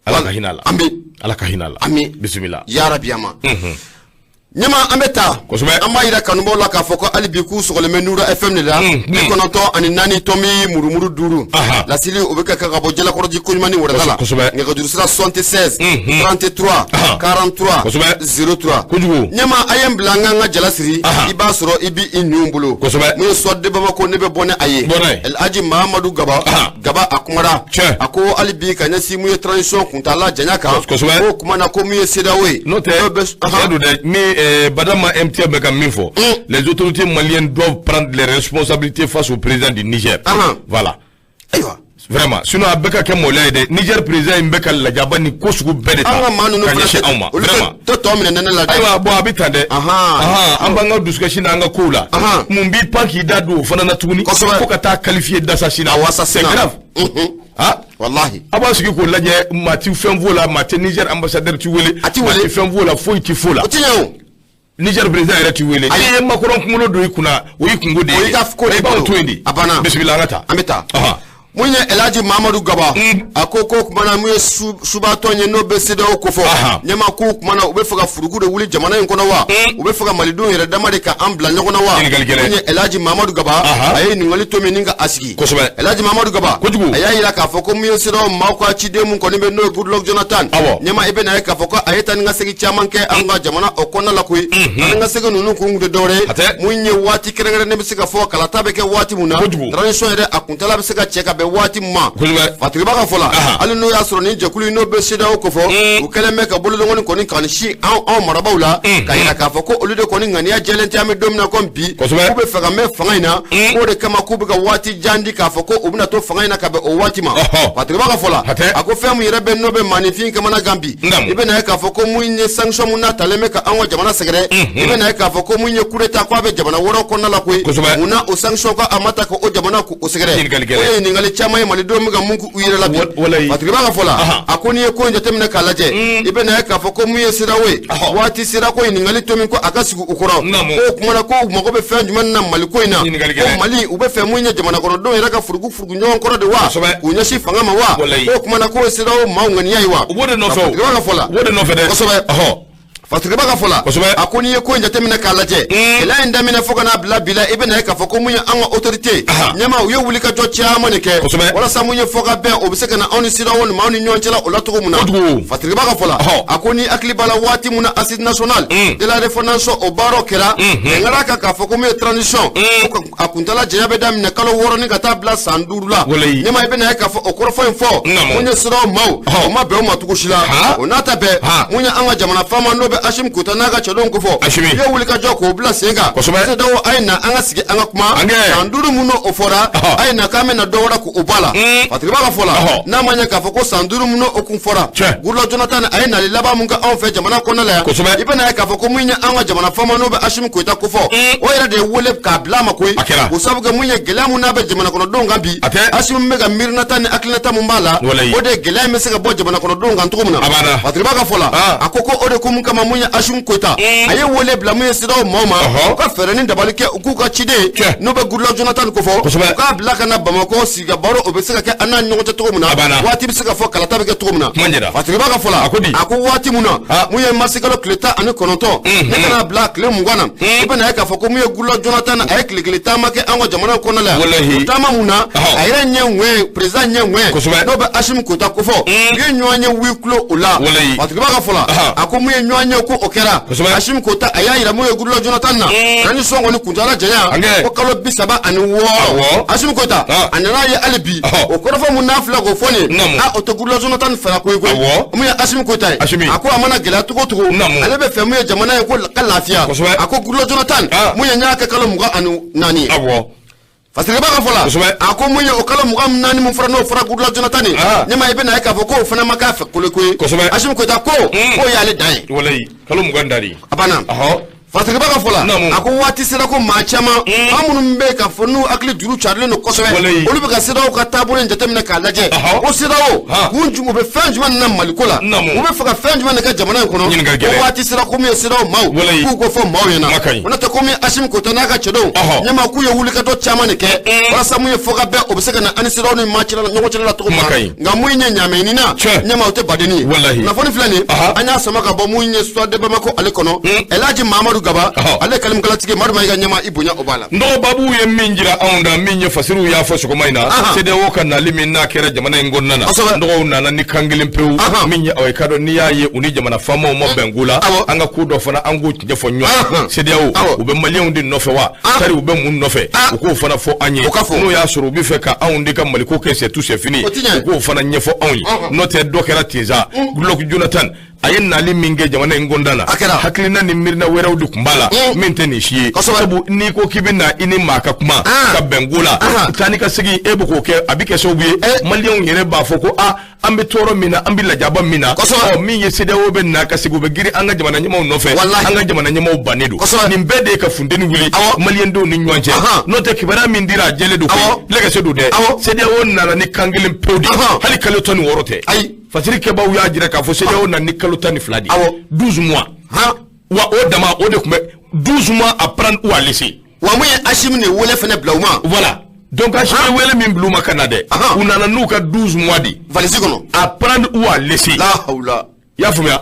Speaker 1: Ala ka hinɛ a la.
Speaker 2: Ami.
Speaker 1: Ala ka hinɛ a la.
Speaker 2: Ami.
Speaker 1: Bisimila.
Speaker 2: Yarabi ama. Ɲɛma, an bɛ taa.
Speaker 1: Kosɛbɛ.
Speaker 2: An b'a yira kanubaw la k'a fɔ ko hali bi k'u sɔgɔlen bɛ Nura FM de la, 94.5. Lasili o bɛ kɛ ka bɔ Jalakɔrɔji koɲuman ni wɛrɛda la. Nɛgɛjuru sira 76 33 43 03.
Speaker 1: Kojugu.
Speaker 2: Ɲɛma, a ye n bila n ka n ka jala siri. I b'a sɔrɔ i bi i ninw bolo. Mun ye Soir de Bamako, ne bɛ bɔ ni a ye.
Speaker 1: Bɔ.
Speaker 2: El Hadji Mahamadu Gaba. Gaba, a kumara. A ko hali bi ka ɲɛsin mun ye transition kuntaala janya kan. K'o kuma na, ko mun ye CEDEAO ye.
Speaker 1: N'o tɛ, tiɲɛ don dɛ, min Badama MTN bɛ ka min fɔ, les autorités maliennes doivent prendre les responsabilités face au président du Niger. Voilà.
Speaker 2: Ayiwa.
Speaker 1: Vraiment, sinon a bɛ ka kɛ maloya ye dɛ. Niger président in bɛ ka lajaba ni ko sugu bɛɛ de ta
Speaker 2: An ka maa ninnu
Speaker 1: ka ɲɛsin anw ma. Vraiment.
Speaker 2: Tɛ tɔ minɛ nɛnɛ la dɛ.
Speaker 1: Ayiwa, bon, a bɛ tan dɛ. An b'an ka dusukasi n'an ka kow la. Mun b'i pan k'i da don o fana na tuguni? Fo ka taa qualifier d'assassinat.
Speaker 2: Assassinat.
Speaker 1: C'est grave. Ah.
Speaker 2: Walahi.
Speaker 1: A b'a sigi k'o lajɛ, maa ti fɛn f'o la, maa tɛ Niger ambassadeur ti wele.
Speaker 2: A ti wele.
Speaker 1: Maa ti fɛn f'o la, foyi ti f'o la.
Speaker 2: O ti ɲɛ o.
Speaker 1: Niger président yɛrɛ ti wele. N'i ye Macron kunkolo don i kunna, o y'i kungo de ye.
Speaker 2: O y'i ka ko de.
Speaker 1: I b'anw to yen de.
Speaker 2: A banna.
Speaker 1: Bisimila, an ka taa.
Speaker 2: An bɛ taa. Mun ye Elhaji Mamadu Gaba, a ko ko kumana mun ye subatɔn ye, n'o bɛ CEDEAO kofɔ, ɲɛma, k'u kumana, u bɛ fɛ ka furuku de wuli jamana in kɔnɔ wa, u bɛ fɛ ka malidenw yɛrɛ dama de ka an bila ɲɔgɔn na wa? Mun ye Elhaji Mamadu Gaba, a ye ɲininkali to min ni ka a sigi. Elhaji Mamadu Gaba, a y'a yira k'a fɔ ko mun ye CEDEAO maaw ka ciden mun kɔni bɛ, n'o ye Goodluck Jonathan, ɲɛma, i bɛ na ye k'a fɔ ko a ye taa ni ka segin caman kɛ an ka jamana o kɔnɔna la koyi. Taa ni ka segin ninnu kun tɛ dɔwɛrɛ ye, mun ye waati kɛrɛnkɛrɛnnen bɛ se ka fɔ kalata bɛ kɛ waati mun na, transition yɛrɛ a kuntala bɛ se ka cɛ ka bɛn waati min ma. Fatiriba ka fɔ la, hali n'o y'a sɔrɔ nin jɛkulu in, n'o bɛ CEDEAO kofɔ, u kɛlen bɛ ka bolodengɔnni kɔni ka sin anw marabaaw la, ka yira k'a fɔ ko olu de kɔni ŋaniya jɛlen tɛ an bɛ don min na komi bi, k'u bɛ fɛ ka mɛn fanga in na, k'o de kama k'u bɛ ka waati jan di k'a fɔ ko u bɛna to fanga in na ka bɛn o waati ma. Fatiriba ka fɔ la, a ko fɛn min yɛrɛ bɛ, n'o bɛ maaninfin kamana gan bi, i bɛ na ye k'a fɔ ko mun ye sanction mun n'a talen bɛ ka anw ka jamana sɛgɛrɛ, i bɛ na ye k'a fɔ ko mun ye coup d'état, k'a bɛ jamana wɛrɛw kɔnɔna la koyi, mun na o sanction ko a ma ta ka o jamana k'o sɛgɛrɛ? O ye ɲininkali caman ye malidenw bɛ ka mun k'u yɛrɛ la bi. Fatiriba ka fɔ la, a ko n'i ye ko in jateminɛ k'a lajɛ, i bɛ na ye k'a fɔ ko mun ye CEDEAO ye, waati sera ko ɲininkali to min ko a ka sigi u kɔrɔ, k'o kumana ko u mago bɛ fɛn jumɛn na Mali ko in na, ko Mali, u bɛ fɛ mun ye jamana kɔnɔdenw yɛrɛ ka furugu furugu ɲɔgɔn kɔrɔ de wa, k'u ɲɛsin fanga ma wa, k'o kumana k'o ye CEDEAO maaw ŋaniya ye wa?
Speaker 1: U b'o de nɔfɛ.
Speaker 2: Fatiriba ka fɔ la.
Speaker 1: U b'o de nɔfɛ dɛ.
Speaker 2: Kosɛbɛ. Fasiriba ka fɔ la, a ko n'i ye ko in jateminɛ k'a lajɛ, gɛlɛya in daminɛ fo ka n'a bila bi la, i bɛna ye k'a fɔ ko mun ye an ka autorité ɲɛmaa, u ye wulikajɔ caman de kɛ walasa mun ye fɔkabɛn, o bɛ se ka na anw ni CEDEAO ni maaw ni ɲɔgɔn cɛla o la cogo min na. Fasiriba ka fɔ la, a ko ni hakili b'a la, waati mun na assise nationale de la refondation o baaraw kɛra, bɛn kɛra kan k'a fɔ ko mun ye transition, a kuntala janya bɛ daminɛ kalo 6 ni ka taa bila san 5 la. Ɲɛmaa, i bɛna ye k'a fɔ o kɔrɔfɔ in fɔ, mun ye CEDEAO maaw, o ma bɛn o ma cogo si la. O n'a ta bɛɛ, mun ye an ka jamana faama n'o bɛ Asimi Goyita n'a ka cɛdenw kofɔ, u ye wulikajɔ k'o bila sen kan. CEDEAO, a ye na an ka sigi an ka kuma, san 5 mun o fɔra, a ye na k'an bɛ na dɔ wɛrɛ k'o bɔ a la. Fasiriba ka fɔ la, n'a ma ɲɛ k'a fɔ ko san 5 mun o kun fɔra, Goodluck Jonathan a ye nali laban mun kɛ anw fɛ jamana kɔnɔna la yan, i bɛna ye k'a fɔ ko mun ye an ka jamana faama n'o bɛ Asimi Goyita kofɔ, o yɛrɛ de ye wele k'a bila a ma koyi. O sabu kɛ mun ye gɛlɛya mun n'a bɛ jamana kɔnɔdenw kan bi, Asimi bɛ ka miirinata ni hakilinata mun b'a la, o de ye gɛlɛya in bɛ se ka bɔ jamana kɔnɔdenw kan cogo min na. Fasiriba ka fɔ la, a ko ko o de ko mun kama mun ye Asimi Goyita a ye wele bila mun ye CEDEAO maaw ma, u ka fɛɛrɛ ni dabali kɛ, u k'u ka ciden n'o bɛ Goodluck Jonathan kofɔ, u k'a bila ka na Bamakɔ sigi ka baro, o bɛ se ka kɛ an n'a ɲɔgɔn cɛ cogo min na, waati bɛ se ka fɔ kalata bɛ kɛ cogo min na. Fasiriba ka fɔ la, a ko waati mun na mun ye marisikalo tile 19 ne ka n'a bila tile 20 na, i bɛna ye k'a fɔ ko mun ye Goodluck Jonathan a ye tile kelen taama kɛ an ka jamana kɔnɔna la yan. O taama mun na, a yɛrɛ ɲɛ ŋwɛ, président ɲɛ ŋwɛ n'o bɛ Asimi Goyita kofɔ, u ye ɲɔgɔn ye huis clos o la. Fasiriba ka fɔ la, a ko mun ye ɲɔgɔn ye ko o kɛra, Asimi Goyita a y'a yira mun ye Goodluck Jonathan na, transition kɔni kuntala janya ko kalo 36. Asimi Goyita a nana ye hali bi o kɔrɔfɔ mun n'a filɛ k'o fɔ nin ye, o tɛ Goodluck Jonathan fɛla koyi koyi. Mun ye Asimi Goyita ye, a ko a mana gɛlɛya cogo o cogo, ale bɛ fɛ mun ye jamana ye ko ka lafiya. A ko Goodluck Jonathan, mun ye n y'a kɛ kalo 24 ye. Fasiriba ka fɔ la, a ko mun ye o kalo 24 mun fɔra, n'o fɔra Goodluck Jonathan ye, ɲɛma, i bɛna ye k'a fɔ k'o fana ma k'a fɛ koloko ye. Asimi Goyita ko k'o y'ale dan
Speaker 1: ye. Kalo 20 dari.
Speaker 2: A banna. Fasiriba ka fɔ la, a ko waati sera ko maa caman, maa minnu bɛ k'a fɔ n'u hakili juru carilen don kosɛbɛ, olu bɛ ka CEDEAO ka taabolo in jateminɛ k'a lajɛ, ko CEDEAO kun u bɛ fɛn jumɛn na Maliko la, u bɛ fɛ ka fɛn jumɛn de kɛ jamana in kɔnɔ, ko waati sera ko min ye CEDEAO maaw k'u ko fɔ maaw ɲɛna. O n'o tɛ, ko min Asimi Goyita n'a ka cɛdenw, ɲɛma, k'u ye wulikajɔ caman de kɛ walasa mun ye fɔkabɛn, o bɛ se ka na ani CEDEAO ni maa ɲɔgɔn cɛla la cogo min na. Nka mun ye ɲaamɛ ɲinina, ɲɛma, o tɛ badenni ye. Kunnafoni filɛ nin, an y'a sama ka bɔ mun ye Soir de Bamako ale kɔnɔ, Elhaji Mamadu Gaba, ale kalimukalatigi Madu Mayiga, ɲɛma, i bonya o b'a la.
Speaker 1: N dɔgɔ, babu ye min jira anw na, min ye fasiriw y'a fɔ sɔgɔma in na, CEDEAO ka nali min n'a kɛra jamana in kɔnɔna na, n dɔgɔw nana ni kan kelen pewu min ye, aw ye ka dɔn n'i y'a ye u ni jamana faamaw ma bɛn ko la, an ka ko dɔ fana an k'o tiɲɛ fɔ ɲɔgɔn. CEDEAO, u bɛ maliyɛnw de nɔfɛ wa, tari u bɛ mun nɔfɛ? U k'o fana fɔ an ye. N'o y'a sɔrɔ u bɛ fɛ ka anw de ka Maliko kɛ c'est tout, c'est fini, u k'o fana ɲɛfɔ anw ye. N'o tɛ, dɔ kɛra ten sa. Goodluck Jonathan a ye nali min kɛ jamana in kɔnɔna na, hakilina ni miirina wɛrɛw de tun b'a la min tɛ nin si ye. Sabu n'i ko k'i bɛ na i ni maa ka kuma ka bɛn ko la, taa ni ka segin e bɛ k'o kɛ, a bɛ kɛ sababu ye maliyɛnw yɛrɛ b'a fɔ ko aa, an bɛ tɔɔrɔ min na, an bɛ lajaba min na, ɔ min ye CEDEAO bɛ na ka segin, u bɛ girin an ka jamana ɲɛmaaw nɔfɛ, an ka jamana ɲɛmaaw bannen don. Nin bɛɛ de ye ka funteni wuli maliyɛndenw ni ɲɔgɔn cɛ. N'o tɛ, kibaruya min dira, a jɛlen don koyi, lɛgɛsɛ don dɛ. CEDEAO nana ni kan kelen pewu de, hali kalo 16 tɛ. Fasiri kɛbaw y'a jira k'a fɔ CEDEAO nana ni kalo 12 de ye, 12 mois. Wa o dama o de tun bɛ 12 mois, à prendre ou à laisser.
Speaker 2: Wa mun ye Asimi de wele fɛnɛ bila u ma.
Speaker 1: Voilà, donc Asimi ye wele min bila u ma ka na dɛ, u nana n'u ka 12 mois de
Speaker 2: valise kɔnɔ.
Speaker 1: À prendre ou à laisser.
Speaker 2: La hawla.
Speaker 1: I y'a faamuya,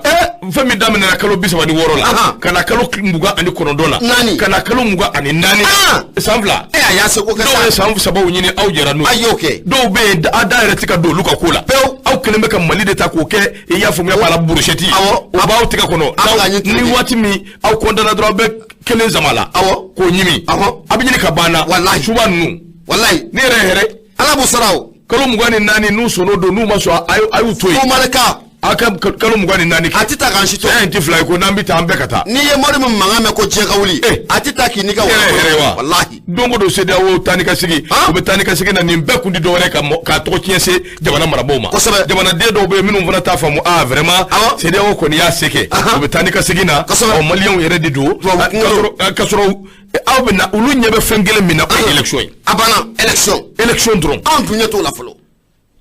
Speaker 1: fɛn min daminɛna kalo 36 la ka na kalo 29 la,
Speaker 2: naani,
Speaker 1: ka na kalo 24, san 2.
Speaker 2: A y'a seko kɛ.
Speaker 1: Dɔw ye san 3 ɲini, aw jɛra n'o ye.
Speaker 2: A y'o kɛ.
Speaker 1: Dɔw bɛ yen, a da yɛrɛ tɛ ka don olu ka ko la
Speaker 2: pewu.
Speaker 1: Aw kɛlen bɛ ka Mali de ta k'o kɛ, i y'a faamuya, b'a la brochette. O b'aw tɛgɛ kɔnɔ ni waati min aw kɔntanna dɔrɔn, aw bɛ kelen sama la k'o ɲimi, a bɛ ɲini ka ban na.
Speaker 2: Walahi.
Speaker 1: Suba ninnu.
Speaker 2: Walahi.
Speaker 1: Ne yɛrɛ hɛrɛ.
Speaker 2: Ala b'u sara o.
Speaker 1: Kalo 24, n'u sɔnn'o don, n'u ma sɔn, a y'u to yen.
Speaker 2: Ko malika.
Speaker 1: A ka kalo 24 kɛ.
Speaker 2: A tɛ taa k'an si to.
Speaker 1: Fɛn in tɛ fila ye ko n'an bɛ taa, an bɛɛ ka taa.
Speaker 2: N'i ye mori min mankan mɛn ko diɲɛ ka wuli, a tɛ taa k'i n'i ka
Speaker 1: wari. Hɛrɛ wa.
Speaker 2: Walahi.
Speaker 1: Don o don CEDEAO taa ni ka segin, u bɛ taa ni ka segin na, nin bɛɛ kun ti dɔwɛrɛ ka k'a tɔgɔ tiɲɛ se jamana marabaaw ma. Jamanaden dɔw bɛ yen minnu fana t'a faamu, ah vraiment, CEDEAO kɔni y'a se kɛ, u bɛ taa ni ka segin na, ɔ maliyɛnw yɛrɛ de don, ka sɔrɔ aw bɛ na, olu ɲɛ bɛ fɛn kelen min na, o ye élection ye.
Speaker 2: A banna, élection.
Speaker 1: Élection dɔrɔn.
Speaker 2: Anw dun ɲɛ t'o la fɔlɔ.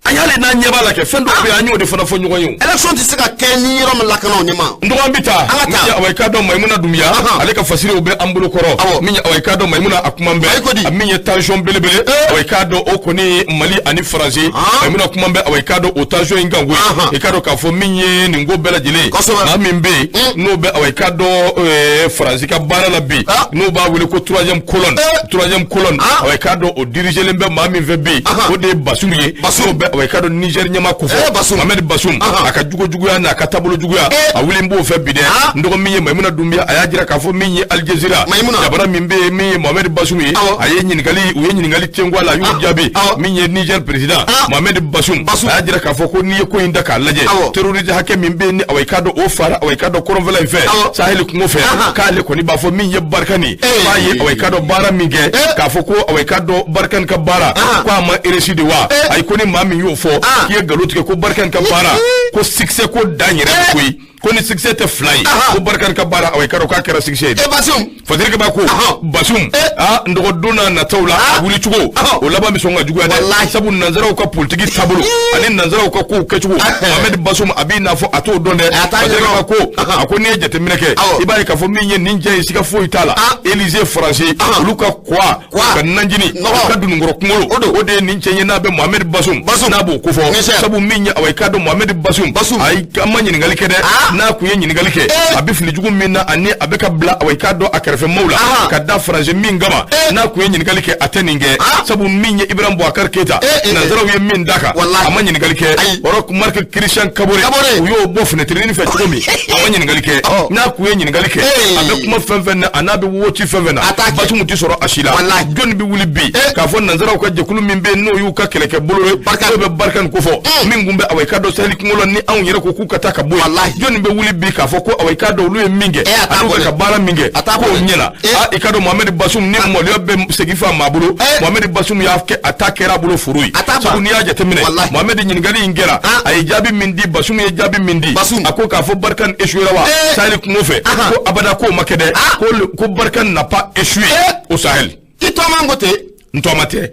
Speaker 1: An y'ale n'an ɲɛ b'a la kɛ fɛn dɔw bɛ yen, an y'o de fana fɔ ɲɔgɔn ye o.
Speaker 2: Élection tɛ se ka kɛ ni yɔrɔ min lakana o ɲɛ ma.
Speaker 1: N dɔgɔ, an bɛ taa.
Speaker 2: An ka taa.
Speaker 1: Min ye, awa, i k'a dɔn, Mayimuna Dunbiya, ale ka fasiriw bɛ an bolo kɔrɔ. Min ye, awa, i k'a dɔn, Mayimuna, a kuma bɛ
Speaker 2: Ayi, ko di?
Speaker 1: A min ye tension belebele, awa, i k'a dɔn, o kɔni ye Mali ani Faransi. Mayimuna, kuma bɛ, awa, i k'a dɔn, o tension in kan koyi. I k'a dɔn k'a fɔ min ye nin ko bɛɛ lajɛlen ye, maa min bɛ yen n'o bɛ, awa, i k'a dɔn, Faransi ka baara la bi, n'o b'a wele ko troisième colonne, troisième colonne, awa, i k'a dɔn, o dirigelen bɛ maa min fɛ bi, o de ye Basum ye. N'o bɛ, awa, i k'a dɔn, Niger ɲɛmaa ko fɔ.
Speaker 2: Basum.
Speaker 1: Mohamed Basum, a ka jugo juguya n'a ka taabolo juguya, a wuli b'o fɛ bi dɛ. N dɔgɔ, min ye Mayimuna Dunbiya, a y'a jira k'a fɔ min ye Al Jazeera
Speaker 2: Mayimuna.
Speaker 1: jabara min bɛ yen, min ye Mohamed Basum ye, a ye ɲininkali, u ye ɲininkali tengu a la, a y'u jaabi. Min ye Niger président Mohamed Basum,
Speaker 2: Basum.
Speaker 1: a y'a jira k'a fɔ ko n'i ye ko in da k'a lajɛ, terroriste hakɛ min bɛ yen ni, awa, i k'a dɔn, o fara, awa, i k'a dɔn, kɔrɔnfɛla in fɛ, Sahel kungo fɛ, k'ale kɔni b'a fɔ min ye Barkhane, k'a ye, awa, i k'a dɔn, baara min kɛ, k'a fɔ ko, awa, i k'a dɔn, Barkhane ka baara, ko a ma réussi de wa? Ayi, ko ni maa min y'o fɔ k'i ye nkalon tigɛ, ko Barkhane ka baara, ko succès ko dan yɛrɛ bɛ koyi, ko ni succès tɛ fila ye, ko Barkhane ka baara, awa, i k'a dɔn k'a kɛra succès ye dɛ.
Speaker 2: Basum.
Speaker 1: Fadiri b'a ko Basum, aa, n dɔgɔ, don n'a nataw la, a wuli cogo o laban bɛ sɔn ka juguya dɛ, sabu nanzaraw ka politiki taabolo ani nanzaraw ka kow kɛcogo, Mohamed Basum, a b'i n'a fɔ a t'o dɔn dɛ.
Speaker 2: A t'a
Speaker 1: Fadiri
Speaker 2: ɲɛdɔn.
Speaker 1: b'a ko, a ko n'i ye jateminɛ kɛ, i b'a ye k'a fɔ min ye nin jɛ ye, siga foyi t'a la, Élysée français olu ka kwa,
Speaker 2: Kwa.
Speaker 1: ka nanjini,
Speaker 2: Nɔgɔ.
Speaker 1: u ka dununkɔrɔ kunkolo,
Speaker 2: O don.
Speaker 1: o de ye nin cɛ ye n'a bɛ Mohamed Basum,
Speaker 2: Basum.
Speaker 1: n'a b'o kofɔ.
Speaker 2: Niger.
Speaker 1: Sabu min ye, awa, i k'a dɔn, Mohamed Basum,
Speaker 2: Basum.
Speaker 1: ayi, an ma ɲininkali kɛ dɛ. N'a kun ye ɲininkali kɛ, a bɛ fili jugu min na ani a bɛ ka bila, awa, i k'a dɔn, a kɛrɛfɛmaw la ka da français min kama, n'a kun ye ɲininkali kɛ, a tɛ nin kɛ. Sabu min ye Ibrahim Boubacar Keita, nanzaraw ye min da kan,
Speaker 2: Wallahi.
Speaker 1: a ma ɲininkali kɛ.
Speaker 2: Ayi.
Speaker 1: Ɔrɔ Marc Christian Kabore,
Speaker 2: Kabore.
Speaker 1: u y'o bɔ fenêtre fɛ cogo min, a ma ɲininkali kɛ. N'a kun ye ɲininkali kɛ, a bɛ kuma fɛn fɛn na, a n'a bɛ woti fɛn fɛn na,
Speaker 2: A t'a kɛ.
Speaker 1: Basum tɛ sɔrɔ a si la.
Speaker 2: Wallahi.
Speaker 1: Jɔnni bɛ wuli bi k'a fɔ nanzaraw ka jɛkulu min bɛ yen, n'o y'u ka kɛlɛkɛ bolo ye,
Speaker 2: Barkhane.
Speaker 1: n'o bɛ Barkhane kofɔ, min kun bɛ, awa, i k'a dɔn, Sahel kungo la, ni anw yɛrɛ ko k'u ka taa ka bɔ yen,
Speaker 2: Wallahi.
Speaker 1: jɔnni bɛ wuli bi k'a fɔ ko, awa, i k'a dɔn, olu ye min kɛ
Speaker 2: A t'a
Speaker 1: ani u
Speaker 2: bɔ
Speaker 1: bɛ
Speaker 2: dɛ.
Speaker 1: ka baara min kɛ,
Speaker 2: A t'a
Speaker 1: k'o
Speaker 2: bɔ dɛ.
Speaker 1: ɲɛna? Ah, i k'a dɔn, Mohamed Basum, ni maloya bɛ segin fa maa bolo, Mohamed Basum y'a kɛ, a ta kɛra a bolo foro ye.
Speaker 2: A t'a ban.
Speaker 1: Sabu n'i y'a jateminɛ,
Speaker 2: Wallahi.
Speaker 1: Mohamed, ɲininkali in kɛra, a ye jaabi min di, Basum ye jaabi min di,
Speaker 2: Basum.
Speaker 1: a ko k'a fɔ Barkhane échoué wa Sahel kungo fɛ, ko abada, k'o ma kɛ dɛ, ko Barkhane n'a pas échoué au Sahel.
Speaker 2: I tɔgɔma ko ten.
Speaker 1: N tɔgɔma tɛ.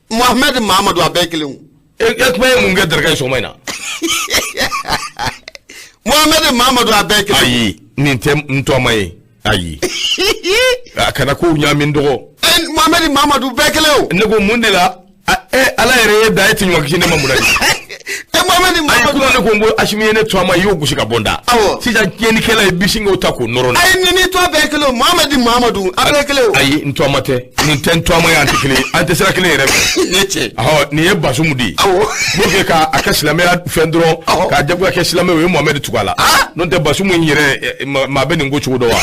Speaker 2: Mohamed Mahamadu, a bɛɛ ye kelen o.
Speaker 1: E kuma ye mun kɛ daraka ye sɔgɔma in na?
Speaker 2: Mohamed Mahamadu, a bɛɛ ye kelen.
Speaker 1: Ayi, nin tɛ n tɔgɔma ye, ayi, a kana kow ɲaami, n dɔgɔ.
Speaker 2: Mohamed Mahamadu, bɛɛ kelen o.
Speaker 1: Ne ko mun de la Ala yɛrɛ ye da e tɛ ɲɔgɔn kisi ne ma mun na?
Speaker 2: Mohamed
Speaker 1: Ayi,
Speaker 2: Mahamadu.
Speaker 1: kuma ne ko n ko Asimi ye ne tɔgɔma, i y'o gosi ka bɔ n da. Sisan tiɲɛnikɛla ye bisi k'o ta k'o nɔrɔ na.
Speaker 2: Ayi, ni tɔgɔ bɛɛ ye kelen o, Mohamed Mahamadu, a bɛɛ ye kelen o.
Speaker 1: Ayi, n tɔgɔma tɛ, nin tɛ n tɔgɔma ye, an tɛ kelen ye, an tɛ sira kelen yɛrɛ fɛ.
Speaker 2: Ne cɛ.
Speaker 1: Ɔhɔ, nin ye Basumu de ye. Pour que ka a ka silamɛya fɛn dɔrɔn, k'a jagoya kɛ silamɛ, o ye Mohamed tugu a la. N'o tɛ, Basumu in yɛrɛ, maa bɛ nin ko cogo dɔn wa?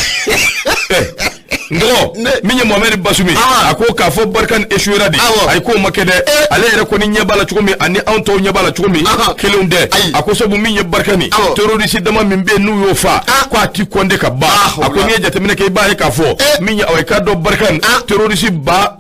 Speaker 1: N dɔgɔ, min ye Mohamed Basum ye, a ko k'a fɔ Barkhane échouera de, ayi, k'o ma kɛ dɛ. Ale yɛrɛ kɔni ɲɛ b'a la cogo min, ani anw tɔw ɲɛ b'a la cogo min, kelenw tɛ. A ko sabu min ye Barkhane, terroriste dama min bɛ yen n'u y'o fa, ko a ti kɔnde ka ban. A ko n'i ye jateminɛ kɛ, i b'a ye k'a fɔ min ye, awa, i k'a dɔn, Barkhane terroriste ba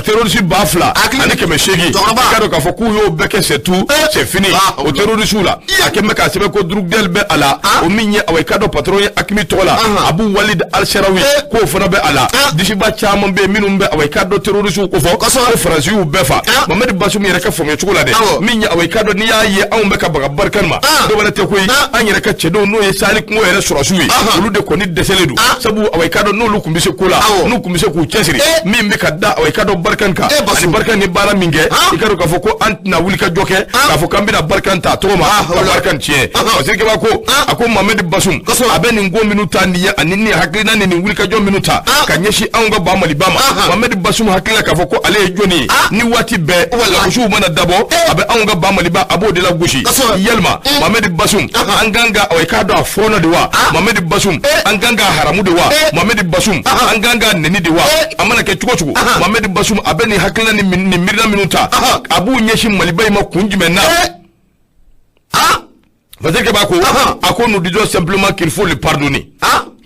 Speaker 1: terroriste 2800,
Speaker 2: Cɛkɔrɔba.
Speaker 1: i k'a dɔn k'a fɔ k'u y'o bɛɛ kɛ, c'est tout, c'est fini. O terroriste la, a kɛn bɛ k'a sɛbɛn ko Droukdel bɛ a la, o min ye, awa, i k'a dɔn, patron ye AQMI tɔgɔ la, Abu Walid Al-Sharawi, k'o fana bɛ a la. Disiba caman bɛ yen minnu bɛ, awa, i k'a dɔn, terroriste ko fɔ, ko Faransi y'u bɛɛ fa. Mohamed Bazoum yɛrɛ ka faamuya cogo la dɛ, min ye, awa, i k'a dɔn, n'i y'a ye anw bɛ ka baga Barkhane ma, dɔ wɛrɛ tɛ koyi, an yɛrɛ ka cɛdenw, n'o ye Sahel kungo yɛrɛ sɔrɔsiw ye, olu de kɔni dɛsɛlen don. Sabu, awa, i k'a dɔn, n'olu tun bɛ se ko la, n'u tun bɛ se k'u cɛsiri, min bɛ ka da, awa, i k'a dɔn, Barkhane kan,
Speaker 2: Bazoum.
Speaker 1: ani Barkhane ni baara min kɛ, i k'a dɔn k'a fɔ ko an tɛna wuli ka jɔ kɛ k'a fɔ k'an bɛna Barkhane ta a tɔgɔ ma ka Barkhane tiɲɛ. Parce que keba ko, a ko Mohamed Bazoum, a bɛ nin ko minnu ta nin ye, ani nin hakilina ni nin wulikajɔ minnu ta ka ɲɛsin anw ka ba Maliba ma, Mohamed Bazoum hakilila k'a fɔ ko ale ye jɔnni ye, ni waati bɛɛ lagosiw mana dabɔ, a bɛ anw ka ba Maliba, a b'o de lagosi. Yalima Mohamed Bazoum, an kan ka, i k'a dɔn, a fɔɔnɔ de wa? Mohamed Bazoum, an kan ka haramu de wa? Mohamed Bazoum, an kan ka neni de wa? A mana kɛ cogo o cogo, Mohamed Bazoum, a bɛ nin hakilina ni nin miirina minnu ta, a b'u ɲɛsin Maliba in ma kun jumɛn na? Fasirikɛ b'a ko, a ko nous disons simplement qu'il faut le pardonner,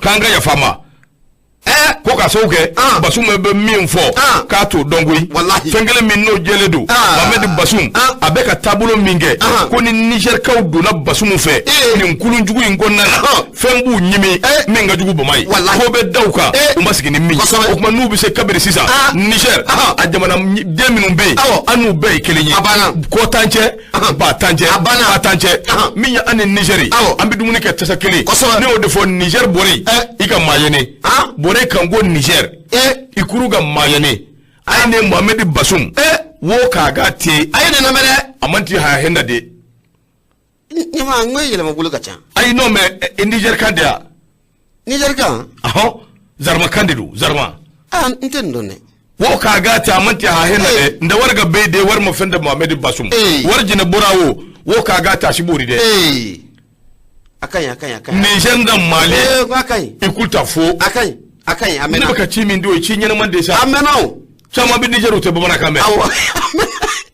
Speaker 1: k'an ka yafa a ma. Ko ka sababu kɛ Basum bɛ min fɔ k'a t'o dɔn koyi. Fɛn kelen min n'o jɛlen don, Mohamed Basum a bɛ ka taabolo min kɛ, ko ni Nizɛrikaw donna Basum fɛ nin kulunjugu in kɔnɔna na, fɛn b'u ɲimi min ka jugu bama ye, ko bɛ da u kan u ma sigi ni min ye. O tuma n'u bɛ se kabiri sisan Nizɛri a jamana den minnu bɛ yen, an n'u bɛɛ ye kelen ye, kɔ t'an cɛ, ba t'an cɛ, ba t'an cɛ. Min ye an ni Nizɛri, an bɛ dumuni kɛ tasa kelen. Ne y'o de fɔ, Nizɛri bɔra i ka maayene bɔra kan ko Nizɛri i kuru ka maayene a ye ne Mohamed Basum wo k'a ka te
Speaker 2: a ye ne lamɛn dɛ.
Speaker 1: A man ti haya henda de.
Speaker 2: Ɲama n ko yɛlɛma bolo ka ca.
Speaker 1: Ayi, non, mais Nizɛri kan de ya.
Speaker 2: Nizɛri kan?
Speaker 1: Ahɔn, Zarma kan de don, Zarma.
Speaker 2: Aa, n tɛ nin dɔn dɛ.
Speaker 1: Wo k'a ga te a man ti haya henda dɛ. Nda wari ka bɛɛ de wari ma fɛn tɛ Mohamed Basum wari jɛnɛ bɔra wo wo k'a ga te a si b'o de dɛ.
Speaker 2: A ka ɲi, a ka ɲi, a ka ɲi.
Speaker 1: Niger da Mali.
Speaker 2: A ka ɲi.
Speaker 1: I k'u ta fo.
Speaker 2: A ka ɲi, a ka ɲi, a
Speaker 1: mɛnna. Ne bɛ ka ci min di, o ye ci ɲɛnama de sa.
Speaker 2: A mɛnna o.
Speaker 1: Caman bɛ Niger, u tɛ bamanankan mɛn.
Speaker 2: Awɔ.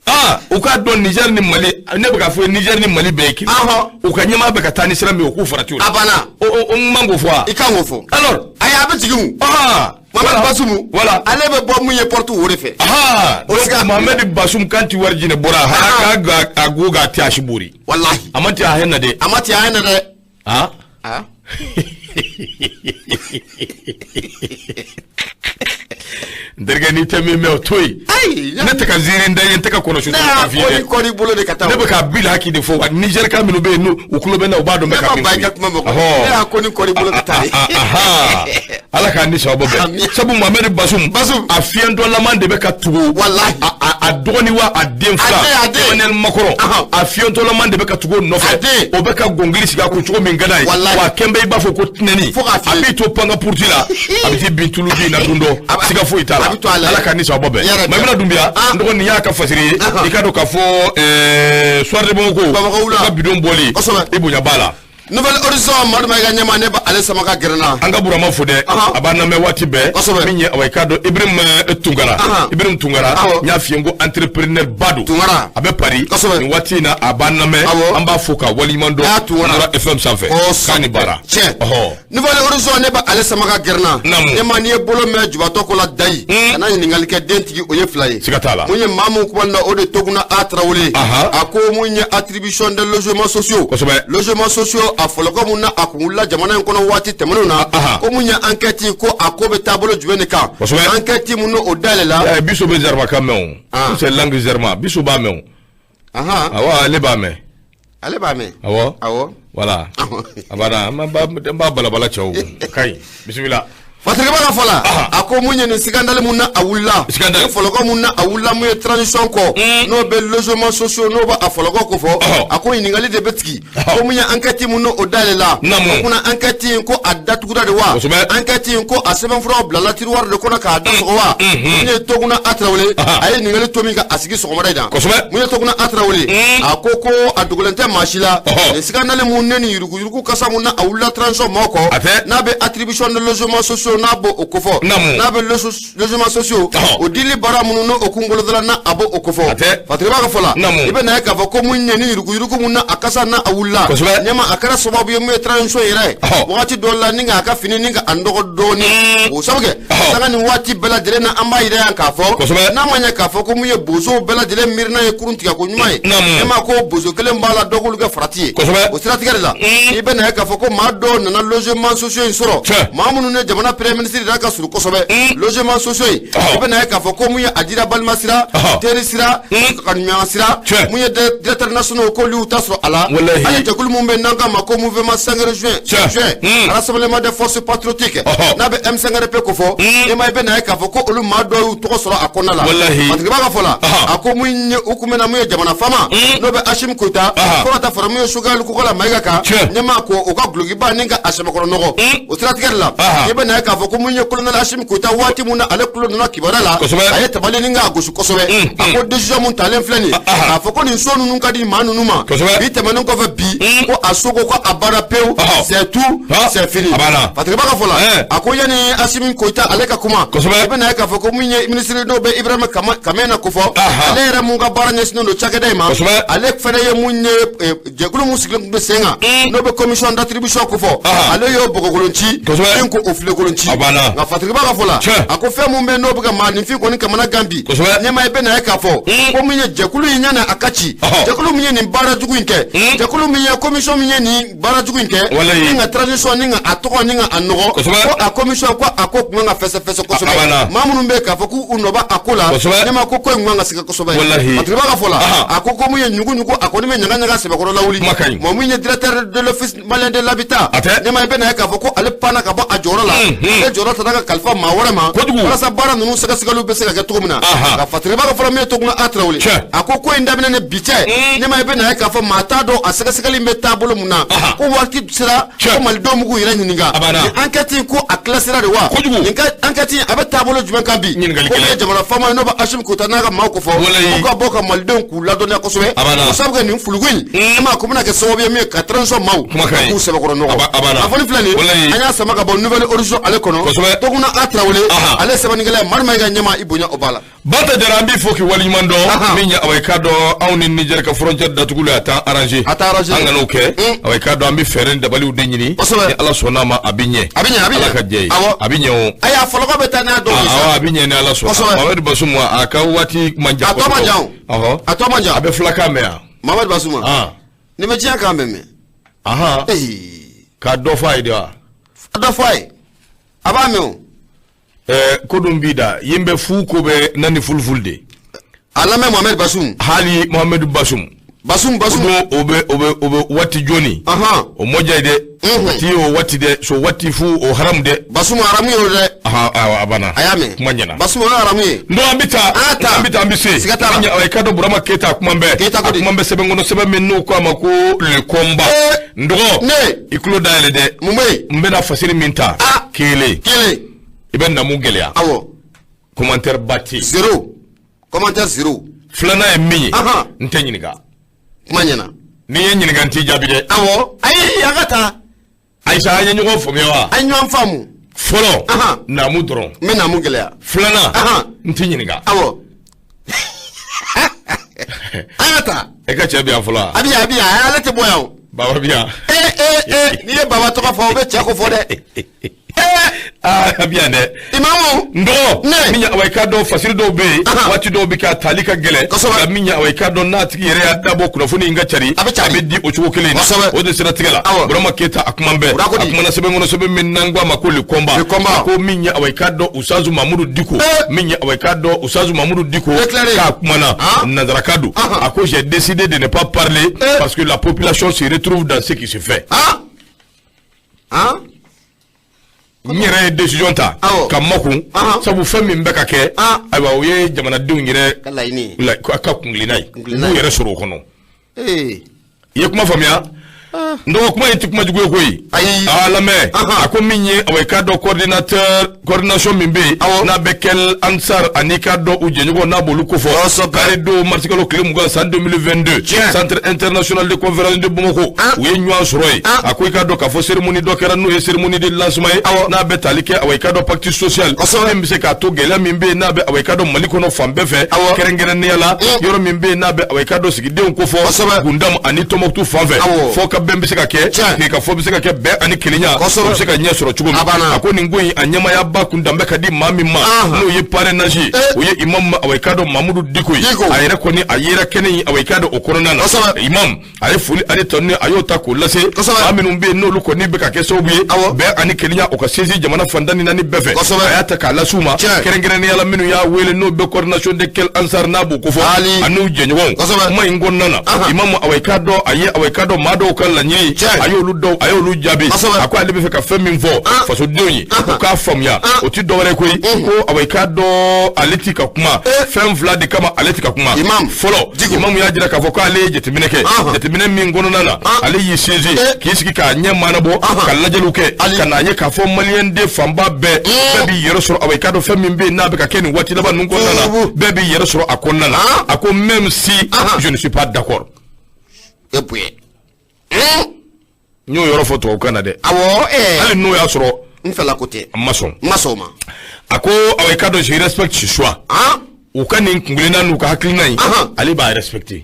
Speaker 1: Aa, u k'a dɔn Niger ni Mali, ne bɛ k'a fɔ Niger ni Mali bɛɛ ye kelen. U ka ɲɛmaa bɛ ka taa ni sira min ye, u k'u farati o la.
Speaker 2: A banna.
Speaker 1: O n man k'o fɔ wa?
Speaker 2: I kan k'o fɔ.
Speaker 1: Alors.
Speaker 2: Ayi, a bɛ jigin o. Mohamed Basum.
Speaker 1: Voilà.
Speaker 2: Ale bɛ bɔ mun ye porte wo de fɛ.
Speaker 1: Donc Mohamed Basum kan ti wari jinɛ bɔra a ka a go k'a ti a si bori.
Speaker 2: Walahi.
Speaker 1: A ma ti a hɛnɛ dɛ.
Speaker 2: A ma ti a hɛnɛ dɛ.
Speaker 1: Ah.
Speaker 2: Ah.
Speaker 1: N terikɛ, n'i tɛ min mɛn, o to yen. Ne tɛ ka ziiri da ye, n tɛ ka kɔlɔsi.
Speaker 2: Ne y'a kɔni kɔni bolo de ka taa.
Speaker 1: Ne bɛ ka bi haki de fɔ wa. Nizɛri kan minnu bɛ yen, n'u u tulo bɛ n na, u b'a dɔn n bɛ ka min
Speaker 2: fɔ. Ne ma ban i ka kuma ma koyi. Ne y'a kɔni kɔni bolo ka taa.
Speaker 1: Ala k'an ni sababu bɛn. Sabu Mohamed Basum a fiyɛntɔlaman de bɛ ka tugu.
Speaker 2: Walahi.
Speaker 1: A dɔgɔnin wa a den fila. Emmanuel Macron. A fiyɛntɔlaman de bɛ ka tugu o nɔfɛ. O bɛ ka gɔngiri sigi a kun cogo min ka d'a ye. Wa a kɛn bɛ i b'a fɔ ko tinɛni. A b'i to panga puruti la. A bɛ t'i bin tulu bin na don dɔ. Siga foyi t'a la. Ala k'an ni sababu bɛn. Maimuna Dunbiya, n dɔgɔnin, nin y'a ka fasiri ye. I ka dɔn k'a fɔ Soir de Bamako ka bidon bɔli, i bonya b'a la.
Speaker 2: Nouvel Horizon, Madu Mayiga ɲɛma, ne b'ale sama ka gɛrɛ na.
Speaker 1: An ka Burama fo dɛ, a b'an lamɛn waati bɛɛ. Min ye awa, i k'a dɔn Ibrahim Tunkara, Ibrahim Tunkara, n y'a f'i ye ko entrepreneur ba don.
Speaker 2: Tunkara.
Speaker 1: A bɛ Paris nin waati in na, a b'an lamɛn. An b'a fo ka waleɲuman dɔn Mura FM sanfɛ. K'a ni baara.
Speaker 2: Tiɲɛ. Nouvel Horizon, ne b'ale sama ka gɛrɛ na. Ne ma n'i ye bolo mɛn jubatɔ ko la dayi. Kana ɲininkali kɛ, dentigi o ye fila ye.
Speaker 1: Siga t'a la.
Speaker 2: Mun ye maa mun kumana na, o de Toguna A Tarawele. A ko mun ye attribution de logements sociaux. Logements sociaux, a fɔlɔkɔ mun na a kun wulila jamana in kɔnɔ waati tɛmɛnenw na. Ko mun ye enquête, ko a ko bɛ taabolo jumɛn de kan. Enquête mun n'o dayɛlɛla.
Speaker 1: Biso bɛ zarma kan mɛn o. C'est langue zarma, Biso b'a mɛn o. Awɔ, ale b'a mɛn.
Speaker 2: Ale b'a mɛn.
Speaker 1: Awɔ.
Speaker 2: Awɔ.
Speaker 1: Voilà. A banna, an b'a balabala cɛw. Ka ɲi. Bisimila.
Speaker 2: Fatigɛ ka fɔ la, a ko mun ye nin scandale mun na a wulila, ni fɔlɔkɔ mun na a wulila, mun ye transition kɔ, n'o bɛ logements sociaux, n'o b'a fɔlɔkɔ ko fɔ, a ko ɲininkali de bɛ sigi, ko mun ye enquête mun n'o dayɛlɛla, o kunna enquête in ko a datugura de wa, enquête in ko a sɛbɛnfuraw bilala tiroir de kɔnɔ k'a da sɔgɔ wa. Mun ye Toguna A Tarawele, a ye ɲininkali to min ka a sigi sɔgɔmada in na. Mun ye Toguna A Tarawele, a ko ko a dogolen tɛ maa si la, nin scandale mun ne ni yuruguyurugu kasa mun na a wulila transition maaw kɔ, n'a bɛ attribution de logements sociaux, n'a b'o o kofɔ, n'a bɛ logements sociaux o dili baara minnu n'o kun bolodala n'a a b'o o kofɔ. Fatigɛ ka fɔ la, i bɛ na ye k'a fɔ ko mun ye ni yuruguyurugu mun na a kasa n'a a wulila ɲɛma, a kɛra sababu ye mun ye transition yɛrɛ wagati dɔ la ni k'a ka fini ni ka a nɔgɔ dɔɔni. O sabu kɛ sanga ni waati bɛɛ lajɛlen na, an b'a yira yan k'a fɔ n'a ma ɲɛ k'a fɔ ko mun ye bozow bɛɛ lajɛlen miirina ye kurun tigɛ ko ɲuman ye, ɲɛma ko bozo kelen b'a la, dɔ k'olu kɛ farati ye. O siratigɛ de la, i bɛ na ye k'a fɔ ko maa dɔw nana logements sociaux in sɔrɔ, maa minnu ni jamana premier ministre yɛrɛ ka surun kosɛbɛ. Logements sociaux in, i bɛ na ye k'a fɔ ko mun ye a dira balima sira, teri sira, kanuɲɔgɔn sira, mun ye directeur nationaux k'olu y'u ta sɔrɔ a la. Hali jɛkulu mun bɛ n'an k'a ma ko mouvement 5 juin, rassemblement des forces patriotiques, n'a bɛ M5RP ko fɔ, e ma, i bɛ na ye k'a fɔ ko olu maa dɔw y'u tɔgɔ sɔrɔ a kɔnɔna la. Fatigɛ ka fɔ la, a ko mun ye u kun bɛ na mun ye jamana faama n'o bɛ Assimi Goïta, fo ka taa fara mun ye Choguel Kokalla Maïga kan, ɲɛmaa ko o ka gulokiba ni ka a sɛbɛkɔrɔ nɔgɔ. O siratigɛ de la, i bɛ na ye k'a fɔ ko mun ye colonel Assimi Goïta, waati mun na ale tulo donna kibaruya la, a ye tabali ni k'a gosi kosɛbɛ. A ko décision mun talen filɛ nin ye, k'a fɔ ko nin so ninnu ka di maa ninnu ma, bi tɛmɛnen kɔfɛ bi, ko a so ko a banna pewu, c'est tout, c'est fini. Fatigɛ ka fɔ la, a ko yanni Assimi Goïta ale ka kuma, i bɛ na ye k'a fɔ ko mun ye ministre dɔw bɛ Ibrahima Kamena ko fɔ, ale yɛrɛ mun ka baara ɲɛsinnen don cakɛda in ma, ale fɛnɛ ye mun ye jɛkulu mun sigilen tun bɛ sen kan, n'o bɛ commission d'attribution ko fɔ, ale y'o bɔgɔkolon ci ni ko o filekolon. kɔni ci
Speaker 1: A banna.
Speaker 2: Nka Fatiriba ka fɔ la,
Speaker 1: Tiɲɛ.
Speaker 2: a ko fɛn mun bɛ n'o bɛ ka maaninfin kɔni kamana gan bi, ɲɛmaa, i bɛ na ye k'a fɔ ko min ye jɛkulu in, ɲani a ka ci, jɛkulu min ye nin baara jugu in kɛ, jɛkulu min ye, commission min ye nin baara jugu in kɛ, ni ka transition, ni ka a tɔgɔ, ni ka a nɔgɔ, ko a commission, ko a ko kun kan ka fɛsɛfɛsɛ
Speaker 1: A
Speaker 2: kosɛbɛ.
Speaker 1: banna.
Speaker 2: Maa minnu bɛ k'a fɔ k'u nɔ b'a a ko la, ɲɛmaa ko ko in kun kan ka siga kosɛbɛ. Fatiriba ka fɔ la, a ko ko mun ye ɲugu-ɲugu, a kɔni bɛ ɲaga-ɲaga sɛbɛkɔrɔ lawuli.
Speaker 1: Kuma ka ɲi.
Speaker 2: Mɔgɔ min ye directeur de l'Office malien de l'habitat,
Speaker 1: A tɛ.
Speaker 2: ɲɛmaa, i bɛ na ye k'a fɔ ko ale panna ka bɔ a jɔyɔrɔ la. Ale jɔyɔrɔ tara ka kalifa maa wɛrɛ ma
Speaker 1: Kojugu.
Speaker 2: walasa baara ninnu sɛgɛsɛgɛliw bɛ se ka kɛ cogo min na. Nka Fatiriba ka fɔlɔ min ye Toguna A Tarawele, a ko ko in daminɛ ni bi cɛ, ɲɛmaa, i bɛ na ye k'a fɔ maa t'a dɔn a sɛgɛsɛgɛli in bɛ taabolo mun na. Ko waati sera ko malidenw b'u k'u yɛrɛ ɲininka:
Speaker 1: A banna.
Speaker 2: nin enquête in, ko a classera de wa? Nin ka enquête in, a bɛ taabolo jumɛn kan bi?
Speaker 1: Ɲininkali
Speaker 2: Ko min
Speaker 1: gɛlɛn.
Speaker 2: ye jamana faama ye, n'o bɛ Assimi Goïta n'a ka maaw ko fɔ, ko ka bɔ ka malidenw k'u ladɔnniya kosɛbɛ.
Speaker 1: A banna.
Speaker 2: Ko sabu kɛ nin fuluku in, ɲɛmaa, ko bɛna kɛ sababu ye min ye ka transition maaw
Speaker 1: Kuma ka ɲi.
Speaker 2: k'u sɛbɛkɔrɔ nɔgɔ.
Speaker 1: A banna.
Speaker 2: Kunnafoni filɛ nin, an y'a sama ka bɔ Nouvel Horizon ale kɔnɔ. Toguna A Tarawele, ale ye sɛbɛnnikɛla ye. Madu Mayiga, ɲɛmaa, i bonya o b'a la.
Speaker 1: Banta Jara, an b'i fo k'i waleɲuman dɔn. Min ye, awa, i k'a dɔn, anw ni Niger ka frontière datuguli, a t'an arranger.
Speaker 2: A t'an arranger.
Speaker 1: An kan'o kɛ. Awa, i k'a dɔn, an bɛ fɛɛrɛ ni dabaliw de ɲini. Ni Ala sɔnn'a ma, a bɛ ɲɛ.
Speaker 2: A bɛ ɲɛ, a bɛ ɲɛ.
Speaker 1: Ala ka jɛ ye. A bɛ ɲɛ o.
Speaker 2: Ayi, a fɔlɔkɔ bɛ taa n'a dɔw ye sa.
Speaker 1: Awɔ, a bɛ ɲɛ ni Ala sɔnna. Mohamed Bazoum, a ka waati man jan.
Speaker 2: A tɔ man jan o. A tɔ man jan.
Speaker 1: A bɛ filakan mɛn yan.
Speaker 2: Mohamed Bazoum, ni bɛ diɲɛ kan bɛɛ mɛn.
Speaker 1: Ka dɔ fɔ a ye de wa?
Speaker 2: Dɔ fɔ a ye, a b'a mɛn o.
Speaker 1: Ɛɛ, ko dun b'i da yen bɛ fu ko bɛ na ni fulufulu de.
Speaker 2: A lamɛn, Mohamed Bazoum.
Speaker 1: Hali Mohamed Bazoum.
Speaker 2: Bazoum, Bazoum.
Speaker 1: O bɛ o bɛ o bɛ waati jɔni. O mɔdiya ye dɛ. Ti o waati dɛ, so waati fu o haramu dɛ.
Speaker 2: Bazoum haramu ye o dɛ.
Speaker 1: Ahan, a banna.
Speaker 2: A y'a mɛn.
Speaker 1: Kuma ɲɛna.
Speaker 2: Bazoum, o ye haramu ye.
Speaker 1: N an bɛ taa.
Speaker 2: An ka taa.
Speaker 1: An bɛ taa, an bɛ se.
Speaker 2: Siga t'a la.
Speaker 1: I ka dɔn, Burama Keyita, kuma bɛɛ.
Speaker 2: Keyita ko di?
Speaker 1: A kuma bɛ sɛbɛn kɔnɔ, sɛbɛn min n'o ko a ma ko le combat. N dɔgɔ.
Speaker 2: Ne.
Speaker 1: I tulo dayɛlɛ dɛ.
Speaker 2: Mun bɛ yen?
Speaker 1: N bɛna fasiri min ta. Kelen.
Speaker 2: Kelen.
Speaker 1: I bɛ namu gɛlɛya.
Speaker 2: Awɔ.
Speaker 1: Commentaire ba tɛ yen.
Speaker 2: Zéro. Commentaire zéro.
Speaker 1: Filanan ye min ye. N tɛ ɲininka.
Speaker 2: Kuma ɲɛna.
Speaker 1: N'i ye ɲininka, n t'i jaabi dɛ.
Speaker 2: Awɔ. Ayi, an ka taa.
Speaker 1: Ayisa, an ye ɲɔgɔn faamuya wa?
Speaker 2: An ye ɲɔgɔn faamu.
Speaker 1: Fɔlɔ. Namu dɔrɔn.
Speaker 2: N bɛ namu gɛlɛya.
Speaker 1: Filanan. N t'i ɲininka.
Speaker 2: Awɔ. An ka taa.
Speaker 1: E ka cɛ bɛ yan fɔlɔ wa?
Speaker 2: A bɛ yan, a bɛ yan, ale tɛ bɔ yan o.
Speaker 1: Baba bɛ yan.
Speaker 2: Ee ee ee, n'i ye Baba tɔgɔ fɔ, o bɛ cɛ ko fɔ dɛ.
Speaker 1: Aa, a bɛ yan dɛ.
Speaker 2: Imamu.
Speaker 1: N dɔgɔ.
Speaker 2: Ne.
Speaker 1: Min ye, awa, i k'a dɔn, fasiri dɔw bɛ yen. Waati dɔw bɛ kɛ, a tali ka gɛlɛn. Nka min ye, awa, i k'a dɔn, n'a tigi yɛrɛ y'a dabɔ kunnafoni in ka cari.
Speaker 2: A bɛ cari.
Speaker 1: A bɛ di o cogo kelen in na. O de siratigɛ la. Burama Keyita, a kuma bɛɛ. A kumana sɛbɛn kɔnɔ, sɛbɛn min n'an ko a ma ko le combat.
Speaker 2: Le combat.
Speaker 1: A ko min ye, awa, i k'a dɔn, Usazu Mamudu Diko. Min ye, awa, i k'a dɔn, Usazu Mamudu Diko.
Speaker 2: Déclaré.
Speaker 1: K'a kumana. Nanzarakan don. A ko j'ai décidé de ne pas parler parce que la population se retrouve dans ce qui se fait. N yɛrɛ ye décision ta ka makun, sabu fɛn min bɛ ka kɛ, ayiwa, o ye jamanadenw yɛrɛ
Speaker 2: Ka laɲini.
Speaker 1: ka kunkilenna ye. U
Speaker 2: Kunkilenna
Speaker 1: b'u
Speaker 2: ye.
Speaker 1: yɛrɛ sɔrɔ o kɔnɔ. I ye kuma faamuya? N dɔgɔ, kuma in tɛ kuma jugu ye koyi.
Speaker 2: Ayi.
Speaker 1: A lamɛn. A ko min ye, awa, i k'a dɔn, coordinateur, coordination min bɛ yen, n'a bɛ kɛ Ansar ani k'a dɔn u jɛɲɔgɔn, n'a b'olu kofɔ. Kari don, marisikalo tile 20 san 2022, Centre international de conférence de Bamako, u ye ɲɔgɔn sɔrɔ yen. A ko i k'a dɔn k'a fɔ cérémonie dɔ kɛra, n'o ye cérémonie de lancement ye, n'a bɛ tali kɛ, awa, i k'a dɔn, pacte social min bɛ se k'a to gɛlɛya min bɛ yen, n'a bɛ, awa, i k'a dɔn, Mali kɔnɔ fan bɛɛ fɛ, kɛrɛnkɛrɛnnenya la yɔrɔ min bɛ yen, n'a bɛ, awa, i k'a dɔn, sigidenw kofɔ Gundam ani Tɔnbɔkutu fan fɛ, fɔ ka bɛn bɛ se ka kɛ, ka fɔ bɛ se ka kɛ, bɛn ani kelenya o bɛ se ka ɲɛ sɔrɔ cogo min. A ko nin ko in, a ɲɛmaayaba kun danbɛ ka di maa min ma, n'o ye parrainage ye, o ye imam, awa, i k'a dɔn, Mamudu Diko ye. A yɛrɛ kɔni, a yera kɛnɛ in, awa, i k'a dɔn, o kɔnɔna na, imam a ye foli ani tanu, a y'o ta k'o lase maa minnu bɛ yen, n'olu kɔni bɛ ka kɛ sababu ye bɛn ani kelenya o ka sinsin jamana fan tan ni naani bɛɛ fɛ. A y'a ta k'a lase u ma, kɛrɛnkɛrɛnnenya la minnu y'a wele, n'o bɛ coordination de Kel Ansar, n'a b'o kofɔ, ani n'u jɛɲɔgɔnw. Kuma in kɔnɔna na, imam, awa, i k'a dɔn, a ye, awa, i k'a dɔn, maa dɔw ka laɲini, a y'olu dɔw, a y'olu jaabi. A ko ale bɛ fɛ ka fɛn min fɔ fasodenw ye, u k'a faamuya, o ti dɔwɛrɛ koyi, ko, awa, i k'a dɔn, ale ti ka kuma fɛn fila de kama. Ale ti ka kuma fɔlɔ, imam y'a jira k'a fɔ k'ale ye jateminɛ kɛ, jateminɛ min kɔnɔna na, ale y'i sinsin k'i sigi k'a ɲɛ maanabɔ, ka lajɛliw kɛ, ka n'a ye k'a fɔ maliyɛnden fanba bɛɛ, bɛɛ b'i yɛrɛ sɔrɔ, awa, i k'a dɔn, fɛn min bɛ yen, n'a bɛ ka kɛ nin waati laban ninnu kɔnɔna na, bɛɛ b'i yɛrɛ sɔrɔ a kɔnɔna na. A ko même si je ne suis pas d'accord. N y'o yɔrɔ fɔ tubabukan na dɛ.
Speaker 2: Awɔ.
Speaker 1: Hali n'o y'a sɔrɔ
Speaker 2: N fɛla ko tɛ.
Speaker 1: n ma sɔn.
Speaker 2: N ma sɔn o ma.
Speaker 1: A ko, awa, i k'a dɔn, je respecte ce choix. U ka nin kunkilenna n'u ka hakilina in, ale b'a respecter.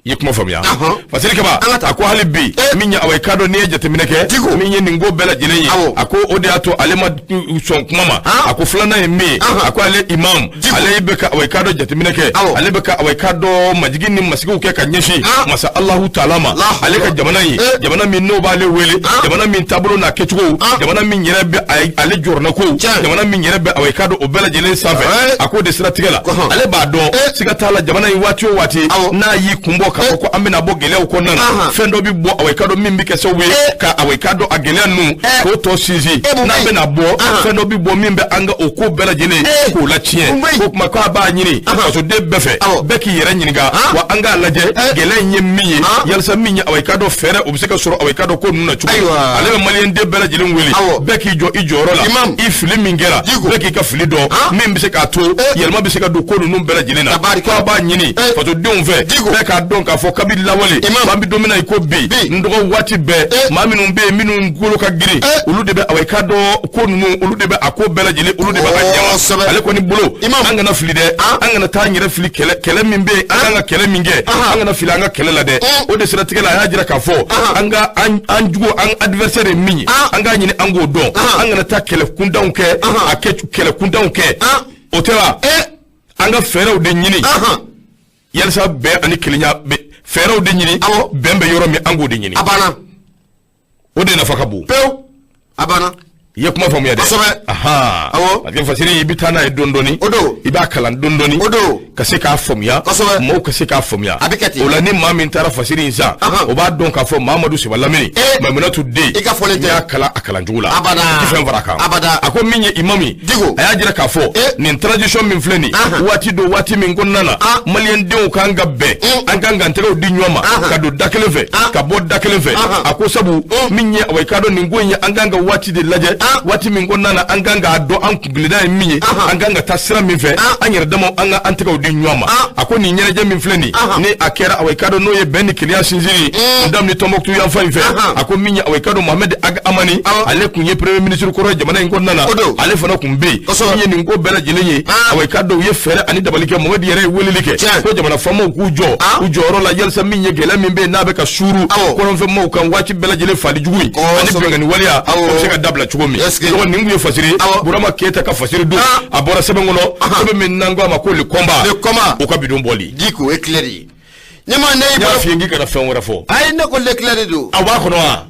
Speaker 1: I ye kuma faamuya.
Speaker 2: Ɔhɔn.
Speaker 1: Fasiri Kaba,
Speaker 2: An ka taa.
Speaker 1: a ko hali bi min ye, awa, i k'a dɔn, n'i ye jateminɛ kɛ,
Speaker 2: Diko.
Speaker 1: min ye nin ko bɛɛ lajɛlen ye, a ko o de y'a to ale ma sɔn kuma ma. A ko filanan ye min ye, a ko ale imam,
Speaker 2: Diko.
Speaker 1: ale bɛ ka, awa, i k'a dɔn, jateminɛ kɛ, ale bɛ ka, awa, i k'a dɔn, majigin ni masigiw kɛ ka ɲɛsin masa Alahu taala ma.
Speaker 2: Allahu
Speaker 1: Ale ka
Speaker 2: akbar.
Speaker 1: jamana in, jamana min n'o b'ale wele, jamana min taabolo n'a kɛcogo, jamana min yɛrɛ bɛ ale jɔrɔnako, jamana min yɛrɛ bɛ, awa, i k'a dɔn, o bɛɛ lajɛlen sanfɛ. A k'o de siratigɛ la, ale b'a dɔn, siga t'a la, jamana in, waati o waati n'a y'i kun bɔ k'a fɔ ko an bɛna bɔ gɛlɛyaw kɔnɔna na, fɛn dɔ bɛ bɔ, awa, i k'a dɔn, min bɛ kɛ sababu ye ka, awa, i k'a dɔn, a gɛlɛya ninnu k'o tɔ sinsin. N'a bɛna bɔ, fɛn dɔ bɛ bɔ min bɛ an ka o ko bɛɛ lajɛlen k'o latiɲɛ. Ko tuma k'a b'a ɲini fasoden bɛɛ fɛ, bɛɛ k'i yɛrɛ ɲininka wa an k'a lajɛ gɛlɛya in ye min ye, yalisa min ye, awa, i k'a dɔn, fɛɛrɛ o bɛ se ka sɔrɔ, awa, i k'a dɔn, ko ninnu na cogo min. Ale bɛ maliyɛn den bɛɛ lajɛlen wele, bɛɛ k'i jɔ i jɔyɔrɔ la.
Speaker 2: Imam.
Speaker 1: I fili min kɛra, bɛɛ k'i ka fili dɔn, min bɛ se k'a to yɛlɛma bɛ se ka don ko ninnu bɛɛ lajɛlen na.
Speaker 2: Tabarika.
Speaker 1: K'a b'a ɲini fasodenw fɛ, bɛɛ k'a dɔn k'a fɔ kabi lawale, an bɛ don min na i ko bi, n dɔgɔ, waati bɛɛ maa minnu bɛ yen, minnu golo ka girin, olu de bɛ, awa, i k'a dɔn, ko ninnu, olu de bɛ a ko bɛɛ lajɛlen, olu de bɛ a ɲɛma. Ale kɔni bolo, an kana fili dɛ, an kana taa an yɛrɛ fili kɛlɛ, kɛlɛ min bɛ yen, an kan ka kɛlɛ min kɛ, an kana fili an ka kɛlɛ la dɛ. O de siratigɛ la, a y'a jira k'a fɔ an ka an jugu, an adversaire ye min ye, an k'a ɲini an k'o dɔn. An kana taa kɛlɛ kuntanw kɛ, a kɛ kɛlɛ kuntanw kɛ, o tɛ wa? An ka fɛɛrɛw de ɲini yalisa bɛn ani kelenya bɛ, fɛɛrɛw de ɲini, bɛn bɛ yɔrɔ min, an k'o de ɲini.
Speaker 2: A banna.
Speaker 1: O de nafa ka bon.
Speaker 2: Pewu, a banna.
Speaker 1: I ye kuma faamuya dɛ.
Speaker 2: Kosɛbɛ.
Speaker 1: Ahan. Parce que fasiri, i bɛ taa n'a ye dɔɔni dɔɔni.
Speaker 2: O don.
Speaker 1: I b'a kalan dɔɔni dɔɔni.
Speaker 2: O don.
Speaker 1: Ka se k'a faamuya.
Speaker 2: Kosɛbɛ.
Speaker 1: Maaw ka se k'a faamuya.
Speaker 2: A bɛ kɛ ten.
Speaker 1: O la, ni maa min taara fasiri in san, o b'a dɔn k'a fɔ Mamadu Seba Lamini, Maminatu den,
Speaker 2: I ka fɔlen tɛ.
Speaker 1: n y'a kalan a kalancogo la.
Speaker 2: Abada.
Speaker 1: I tɛ fɛn fara a kan.
Speaker 2: Abada.
Speaker 1: A ko min ye imam ye,
Speaker 2: Diko.
Speaker 1: a y'a jira k'a fɔ nin transition min filɛ nin ye, waati don, waati min kɔnɔna na, maliyɛn denw kan ka bɛn, an kan k'an tɛgɛw di ɲɔgɔn ma, ka don da kelen fɛ, ka bɔ da kelen fɛ. A ko sabu min ye, awa, i k'a dɔn, nin ko in ye, an kan ka waati de lajɛ, waati min kɔnɔna na an kan k'a dɔn an kuntilenna ye min ye, an kan ka taa sira min fɛ, an yɛrɛ damaw, an ka an tɛgɛw di ɲɔgɔn ma. A ko nin ɲɛnajɛ min filɛ nin, ni a kɛra, awa, i k'a dɔn, n'o ye bɛn ni kelenya sinsinni ye daminɛ Tɔnbɔkutu yanfan in fɛ. A ko min ye, awa, i k'a dɔn, Mohamed Ag Amani, ale tun ye premier ministre kɔrɔ ye jamana in kɔnɔna na, ale fana tun bɛ yen. Min ye nin ko bɛɛ lajɛlen ye, awa, i k'a dɔn, u ye fɛɛrɛ ani dabali kɛ. Mohamed yɛrɛ ye weleli kɛ ko jamana faamaw k'u jɔ u jɔyɔrɔ la, yalisa min ye gɛlɛya min bɛ yen, n'a bɛ ka suuru kɔrɔnfɛmaw kan waati bɛɛ lajɛlen, fali jugu in ani binkanni waleya, o bɛ se ka dabila cogo min. Dɔgɔ, nin tun ye fasiri ye, Burama Keyita ka fasiri don, a bɔra sɛbɛn kɔnɔ, sɛbɛn min n'an ko a ma ko Le Combat.
Speaker 2: Le Combat.
Speaker 1: O ka bidon bɔli.
Speaker 2: Diko, éclair ye ɲɛmaa ne.
Speaker 1: N y'a f'i ye k'i kana fɛn wɛrɛ fɔ.
Speaker 2: Ayi, ne ko l'éclair de don.
Speaker 1: A b'a kɔnɔ wa?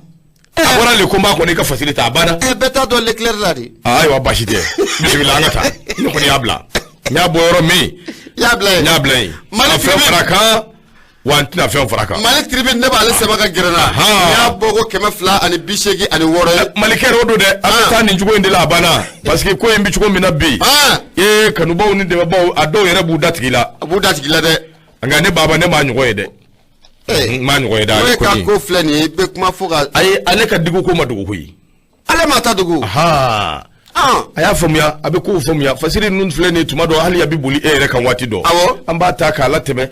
Speaker 1: A bɔra Le Combat kɔnɔ, i ka fasiri ta, a banna.
Speaker 2: Bɛɛ t'a dɔn l'éclair la de.
Speaker 1: Ayiwa, baasi tɛ, bisimila, an ka taa. Ne kɔni y'a bila, n y'a bɔ yɔrɔ min,
Speaker 2: I y'a bila yen.
Speaker 1: N y'a bila yen.
Speaker 2: Mali
Speaker 1: A fɛn
Speaker 2: Tribune.
Speaker 1: fara kan wa, n tɛna fɛn fara kan.
Speaker 2: Mali Tribune, ne b'ale sɛbɛn ka gɛrɛ n na. N y'a bɔ ko 286 ye.
Speaker 1: Malikɛ o don dɛ, an bɛ taa nin cogo in de la, a banna, parce que ko in bɛ cogo min na bi, ee, kanubaw ni dɛmɛbaw, a dɔw yɛrɛ b'u datigi la.
Speaker 2: A b'u datigi la dɛ.
Speaker 1: Nka ne baba, ne m'a ɲɔgɔn ye dɛ, n m'a ɲɔgɔn ye dɛ.
Speaker 2: N'o
Speaker 1: Ale
Speaker 2: ye ka
Speaker 1: kɔni
Speaker 2: ko filɛ nin ye, i bɛ kuma fo ka.
Speaker 1: Ayi, ale ka digi ko ma dogo koyi.
Speaker 2: Ale ma ta dogo.
Speaker 1: A y'a faamuya, a bɛ kow faamuya. Fasiri ninnu filɛ nin ye, tuma dɔ hali a bɛ boli e yɛrɛ kan waati dɔ. An b'a ta k'a latɛmɛ.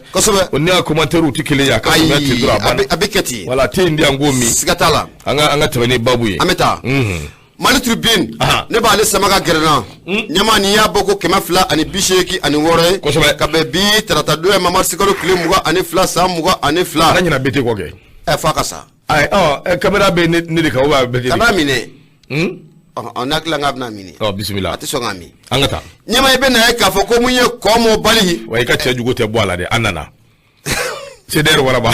Speaker 1: O ne ka commentaire tɛ kelen ye, a ka faamuya ten dɔrɔn, a banna.
Speaker 2: A bɛ kɛ ten.
Speaker 1: Wala a tɛ yen di yan ko min.
Speaker 2: Siga t'a la.
Speaker 1: An ka tɛmɛ ni babu ye.
Speaker 2: An bɛ taa. Mali Tribune, ne b'ale sama ka gɛrɛ n na. Ɲɛmaa, n'i y'a bɔ ko 286 ye. Ka bɛn bi tarata don ye, marisikalo tile 22 san 22.
Speaker 1: An ka ɲina BT kɔ kɛ.
Speaker 2: Ɛ, f'a ka sa.
Speaker 1: Ayi, ɔ, caméra bɛ ne de kan ou bien a bɛ BT de
Speaker 2: Ka
Speaker 1: kan?
Speaker 2: n'a minɛ. Ɔ, n'a tila k'a bɛna minɛ.
Speaker 1: Ɔ, bisimila.
Speaker 2: A tɛ sɔn k'a min.
Speaker 1: An ka taa.
Speaker 2: Ɲɛmaa, i bɛ na ye k'a fɔ ko mun ye kɔ mɔ bali.
Speaker 1: Wa i ka cɛ jugu tɛ bɔ a la dɛ, an nana. CDR waraba.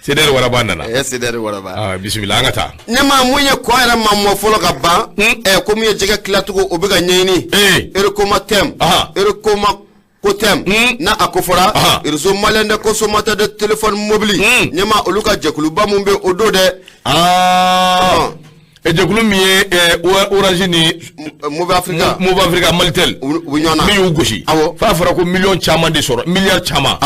Speaker 1: CDR waraba nana.
Speaker 2: Ɛ, CDR waraba.
Speaker 1: Ah, bisimila, an ka taa.
Speaker 2: Ɲɛmaa, mun ye kɔ yɛrɛ ma mɔ fɔlɔ ka ban. Ɛ, ko mun ye jɛgɛ tilacogo, o bɛ ka ɲɛɲini. Ericoma tɛm. Ericoma Kotem, n'a a ko fɔra Réseau malien des consommateurs de téléphone mobile, ɲɛmaa, olu ka jɛkuluba mun bɛ o don dɛ.
Speaker 1: E, jɛkulu min ye Orange ni
Speaker 2: Moov Africa.
Speaker 1: Moov Africa, Malitel.
Speaker 2: U bɛ ɲɔgɔn na.
Speaker 1: Min y'u gosi. F'a fɔra ko miliyɔn caman de sɔrɔ, miliyari caman.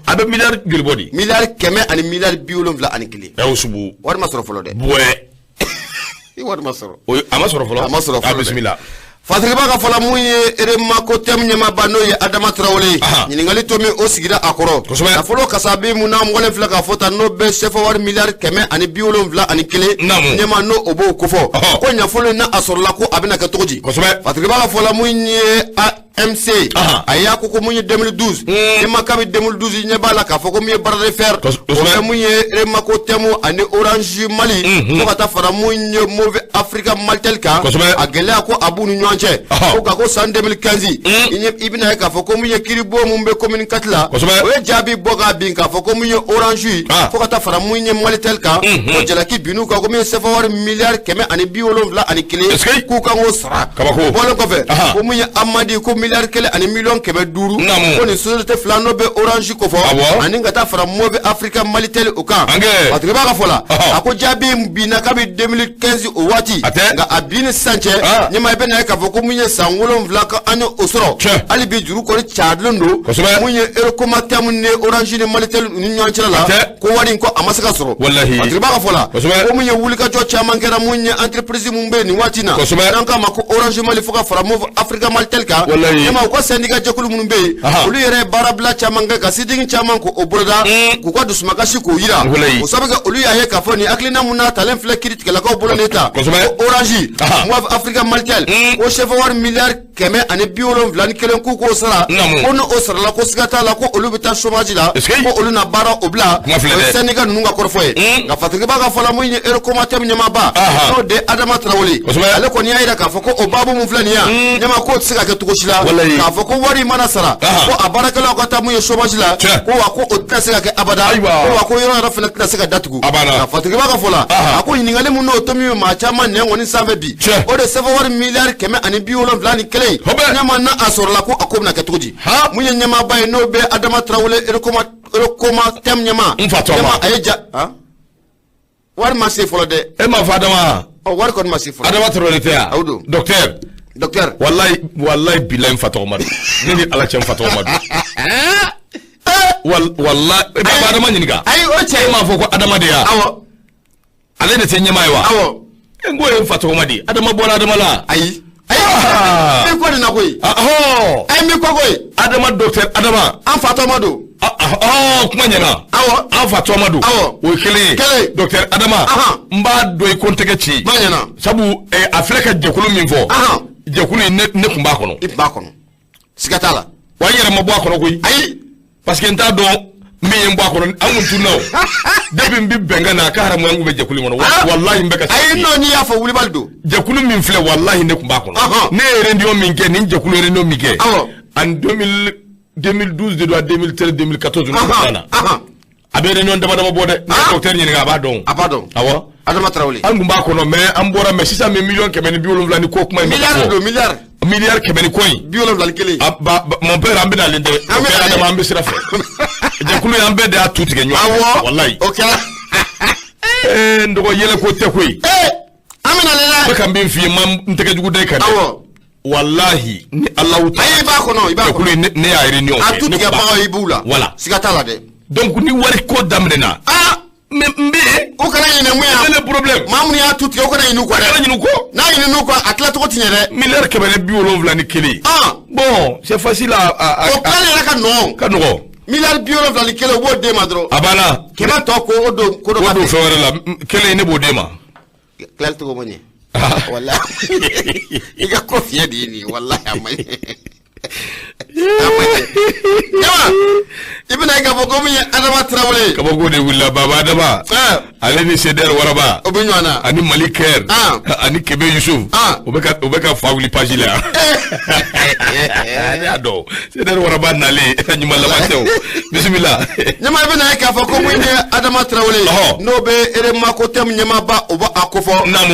Speaker 1: A bɛ miliyari joli bɔ de?
Speaker 2: Miliyari 100 ani miliyari 71.
Speaker 1: Ɛ, o subu.
Speaker 2: Wari ma sɔrɔ fɔlɔ dɛ.
Speaker 1: Buwɛ.
Speaker 2: Wari ma sɔrɔ.
Speaker 1: O a ma sɔrɔ fɔlɔ.
Speaker 2: A ma sɔrɔ fɔlɔ
Speaker 1: A
Speaker 2: dɛ.
Speaker 1: bisimila.
Speaker 2: Fasiriba ka fɔla, mun ye Eremakotem ɲɛmaaba, n'o ye Adama Tarawele ye, ɲininkali to min o sigira a kɔrɔ, nafolo kasabi mun n'an bɔlen filɛ k'a fɔ tan, n'o bɛ sefa wari miliyari 171, ɲɛma, n'o o b'o kofɔ ko nafolo in n'a a sɔrɔla, ko a bɛna kɛ cogo di? Fasiriba ka fɔla, mun ye a MC a y'a ko mun ye 2012 ɲɛma kabi 2012 ɲɛ b'a la k'a fɔ ko mun ye bras de fer o bɛ mun ye Remacotem ani Orange Mali fo ka taa fara mun ye Moov Africa Malitel kan a gɛlɛya ko a b'u ni ɲɔgɔn cɛ ko nka ko san 2015 i bɛna ye k'a fɔ ko mun ye kiiribon mun bɛ commune 4 la o ye jaabi bɔ k'a bin k'a fɔ ko mun ye Orange fo ka taa fara mun ye Malitel kan ko jalaki binn'u kan ko mun ye CFA wari miliyari 171 k'u kan k'o sara bɔlen kɔfɛ ko mun ye amende ko miliyari 1 ani miliyɔn 500 ko nin société fila n'o bɛ Orange kofɔ ani ka taa fara Moov Africa Malitel o kan Patrick b'a ka fɔ la a ko jaabi in binna kabi 2015 o waati nka a bin ni sisan cɛ ɲɛma i bɛna ye k'a fɔ ko mun ye san 7 ko an ye o sɔrɔ hali bi juru kɔni carilen don mun ye Erecomatem ni Orange ni Malitel ni ɲɔgɔn cɛla la ko wari in ko a ma se ka sɔrɔ Patrick b'a ka fɔ la ko mun ye wulikajɔ caman kɛra mun ye entreprise mun bɛ yen nin waati in na n'an k'a ma ko Orange Mali fo ka fara Moov Africa Malitel kan ɲɛma u ka syndicat jɛkulu minnu bɛ yen olu yɛrɛ ye baarabila caman kɛ ka sit-in caman k'o boloda k'u ka dusumakasi k'o yira o sabu kɛ olu y'a ye k'a fɔ nin hakilina mun n'a talen filɛ kiiritigɛlakaw bolo nin ta ko Orange Moov Africa Malitel ko CFA wari miliyari 171 k'u k'o sara ko ni o sarala ko siga t'a la ko olu bɛ taa chômage la ko olu na baara o bila o ye syndicat ninnu ka kɔrɔfɔ ye nka Patrick b'a ka fɔ la mun ye Erecomatem ɲɛmaaba n'o de Adama Tarawele ale kɔni y'a yira k'a fɔ ko o baabu mun filɛ nin ye ɲɛma k'o tɛ se ka kɛ cogo si la k'a fɔ ko wari mana sara ko a baarakɛlaw ka taa mun ye chômage la ko wa ko o tɛna se ka kɛ abada ko wa ko yɔrɔ yɛrɛ fana tɛna se ka datugu nka Patrick b'a ka fɔ la a ko ɲininkali mun n'o tomi bɛ maa caman nɛn kɔni sanfɛ bi o de CFA wari miliyari 171 ɲɛma n'a a sɔrɔla ko a ko bɛna kɛ cogo di mun ye ɲɛmaaba ye n'o bɛ Adama Tarawele Erecomatem ɲɛma ɲɛma a ye ja wari ma se fɔlɔ dɛ
Speaker 1: e m'a fɔ Adama
Speaker 2: ɔ wari kɔni ma se fɔlɔ
Speaker 1: Adama Tarawele tɛ yan
Speaker 2: aw don
Speaker 1: docteur
Speaker 2: docteur
Speaker 1: walayi walayi bilayi n fa tɔgɔ ma don ne ni Ala cɛ n fa tɔgɔ ma don walayi e b'a Adama ɲininka
Speaker 2: ayi o cɛ
Speaker 1: e m'a fɔ ko Adama de ya
Speaker 2: awɔ
Speaker 1: ale de tɛ ɲɛmaa ye wa
Speaker 2: awɔ
Speaker 1: n ko ye n fa tɔgɔma di Adama bɔra Adama la
Speaker 2: ayi ayi n bɛ kɔ de na koyi ayi n bɛ kɔ koyi
Speaker 1: Adama docteur Adama
Speaker 2: an fa tɔgɔma don
Speaker 1: kuma ɲɛna
Speaker 2: awɔ
Speaker 1: an fa tɔgɔma don
Speaker 2: awɔ
Speaker 1: o ye kelen ye
Speaker 2: kelen
Speaker 1: docteur Adama n b'a dɔn i ko n tɛgɛ ci
Speaker 2: kuma ɲɛna
Speaker 1: sabu a filɛ ka jɛkulu min fɔ jɛkulu in ne tun b'a kɔnɔ
Speaker 2: i tun b'a kɔnɔ siga t'a la
Speaker 1: wa n yɛrɛ ma bɔ a kɔnɔ koyi
Speaker 2: ayi
Speaker 1: parce que n t'a dɔn min ye n bɔ a kɔnɔ an kun tunna o depuis n bɛ bɛnkan na a ka haramuya n kun bɛ jɛkulu in kɔnɔ walahi n bɛ ka
Speaker 2: ayi non n'i y'a fɔ wulibali don
Speaker 1: jɛkulu min filɛ walahi ne tun b'a kɔnɔ ne ye réunion min kɛ nin jɛkulu réunion min kɛ en 2012 de don a 2013 2014 ninnu na a bɛ réunion dama dama bɔ dɛ ne ye docteur ɲininka a b'a dɔn
Speaker 2: a b'a dɔn
Speaker 1: awɔ
Speaker 2: Adama Tarawele
Speaker 1: an tun b'a kɔnɔ mais an bɔra mais sisan min 170 miliyɔn ni ko kuma in
Speaker 2: miliyari don miliyari
Speaker 1: miliyari 100 ni kɔ in
Speaker 2: 71
Speaker 1: mon père an bɛ nalen dɛ docteur Adama an bɛ sira fɛ jɛkulu in an bɛɛ de y'a tu tigɛ ɲɔgɔn
Speaker 2: awɔ
Speaker 1: walayi
Speaker 2: o kɛra
Speaker 1: ee n dɔgɔ yɛlɛ ko tɛ koyi
Speaker 2: an bɛ nalen dɛ
Speaker 1: n bɛ ka min f'i ye n ma n tɛgɛ jugu da i kan dɛ
Speaker 2: awɔ
Speaker 1: walahi ni Alahu
Speaker 2: ayi i b'a kɔnɔ i b'a
Speaker 1: jɛkulu in ne y'a réunion
Speaker 2: kɛ a tu tigɛbagaw i b'u la
Speaker 1: voilà
Speaker 2: siga t'a la dɛ
Speaker 1: donc ni wari ko daminɛna mais n bɛ yen
Speaker 2: o kana ɲinɛ mun
Speaker 1: ya c'est le problème
Speaker 2: maa minnu y'a tu tigɛ o kana ɲinɛ u kɔ dɛ
Speaker 1: kana ɲinɛ u kɔ
Speaker 2: n'a ɲinɛ u kɔ a tilacogo ti ɲɛ dɛ
Speaker 1: miliyari 171 bon c'est facile à
Speaker 2: o tilali yɛrɛ ka nɔgɔn
Speaker 1: ka nɔgɔn
Speaker 2: miliyari 71 u b'o d'e ma dɔrɔn
Speaker 1: a banna
Speaker 2: 100 tɔ ko o don ko dɔ
Speaker 1: o don fɛn wɛrɛ la kelen ne b'o d'e ma
Speaker 2: tilali cogo ma ɲɛ walahi i ka ko fiɲɛ de ye nin ye walahi a ma ɲɛ i bɛna k'a fɔ ko min ye Adama Tarawele
Speaker 1: kabako de wulila Baba Adama ale ni CDR Waraba
Speaker 2: o bɛ ɲɔgɔn na
Speaker 1: ani Mali Kɛr ani Kebe Yusuf o bɛ ka fa wuli page la yan ne y'a dɔn CDR Waraba nalen ɲuman laban tɛ o bisimila
Speaker 2: ɲɛma i bɛna ye k'a fɔ ko min ye Adama Tarawele n'o bɛ Eremakotem ɲɛmaaba o b'a kofɔ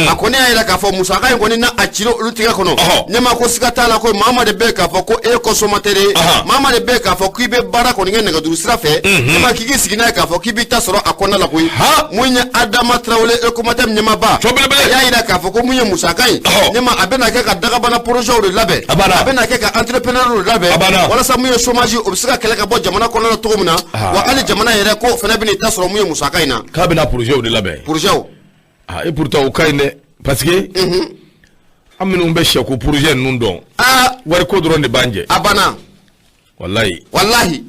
Speaker 2: a kɔni y'a yira k'a fɔ musaka in kɔni n'a a cira olu tigɛ kɔnɔ ɲɛma ko siga t'a la ko maa ma de bɛ k'a fɔ ko e ye consommateur ye maa ma de bɛ k'a fɔ k'i bɛ baara kɔni kɛ nɛgɛjuru sira fɛ ɲɛma k'i k'i sigi n'a ye k'a fɔ k'i b'i ta sɔrɔ a kɔnɔna la koyi mun ye Adama Tarawele Ecomatem ɲɛmaaba a y'a yira k'a fɔ ko mun ye musaka ye ɲɛma a bɛna kɛ ka dagabana projet de labɛn a bɛna kɛ ka entrepreneur de labɛn walasa mun ye chômage o bɛ se ka kɛlɛ ka bɔ jamana kɔnɔna la cogo min na wa hali jamana yɛrɛ ko fana bɛn'i ta sɔrɔ mun ye musaka in na
Speaker 1: k'a bɛna projet de labɛn
Speaker 2: projet
Speaker 1: ah et pourtant o ka ɲi dɛ parce que an minnu bɛ sɛko projet ninnu dɔn wariko dɔrɔn de b'an jɛ
Speaker 2: a banna
Speaker 1: walayi
Speaker 2: walahi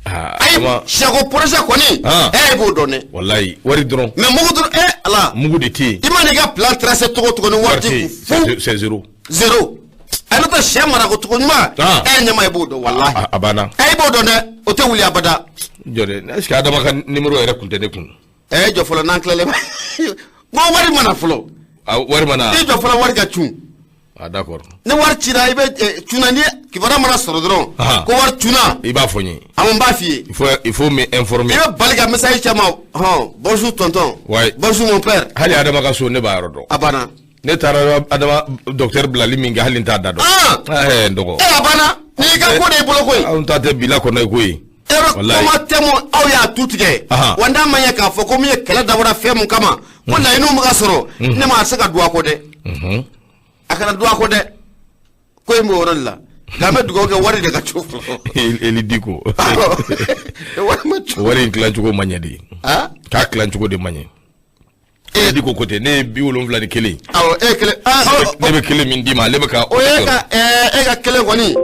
Speaker 2: ayi sɛko projet kɔni e b'o dɔn dɛ
Speaker 1: walayi wari dɔrɔn
Speaker 2: mais mugu dɔrɔn ala
Speaker 1: mugu de tɛ yen
Speaker 2: i mana i ka plan tracé cogo cogo ni wari tɛ
Speaker 1: fu c'est zéro
Speaker 2: zéro A n'o tɛ sɛ mara ko cogo ɲuman. E ɲɛma, i b'o dɔn walahi.
Speaker 1: A banna.
Speaker 2: I b'o dɔn dɛ, o tɛ wuli abada.
Speaker 1: Jɔ dɛ, est ce que Adama ka numéro yɛrɛ tun tɛ ne kun?
Speaker 2: Ɛ, jɔ fɔlɔ, n'an tilalen, ko wari mana fɔlɔ.
Speaker 1: A wari mana.
Speaker 2: I jɔ fɔlɔ, wari ka cun.
Speaker 1: Ah, d'accord.
Speaker 2: Ni wari cira, i bɛ cunna, ni kibaruya mana sɔrɔ dɔrɔn ko wari cunna.
Speaker 1: I b'a fɔ n ye.
Speaker 2: Awɔ, n b'a f'i ye.
Speaker 1: Il faut m'informer.
Speaker 2: I bɛ bali ka message ci a ma: hɔn, bonjour tonton.
Speaker 1: Ouais.
Speaker 2: Bonjour mon père.
Speaker 1: Hali Adama ka so, ne b'a yɔrɔ dɔn.
Speaker 2: A banna.
Speaker 1: Ne taara Adama docteur bilali min kɛ, hali n t'a da dɔn. Ɛɛ, n dɔgɔ.
Speaker 2: E, a banna, n'i ka ko de y'i bolo koyi.
Speaker 1: Anw ta tɛ bila kɔnɔ i koyi.
Speaker 2: Kuma tɛ mu, aw y'a tu tigɛ wa. N'a ma ɲɛ k'a fɔ ko min ye kɛlɛ dabɔra fɛn mun kama, ko laɲiniw bɛ ka sɔrɔ, ne ma se ka don a kɔ dɛ. A kana don a kɔ dɛ, ko in b'o yɔrɔ de la, nka an bɛ dugawu kɛ wari de ka co fɔlɔ.
Speaker 1: Eli Diko.
Speaker 2: Wari ma co.
Speaker 1: Wari in tilacogo ma ɲɛ de. K'a tilacogo de ma ɲɛ. E Diko ko ten, ne ye 71.
Speaker 2: Awɔ, e ye kelen.
Speaker 1: Ne bɛ kelen min d'i ma, ale bɛ ka.
Speaker 2: O ye ka e ka kelen kɔni.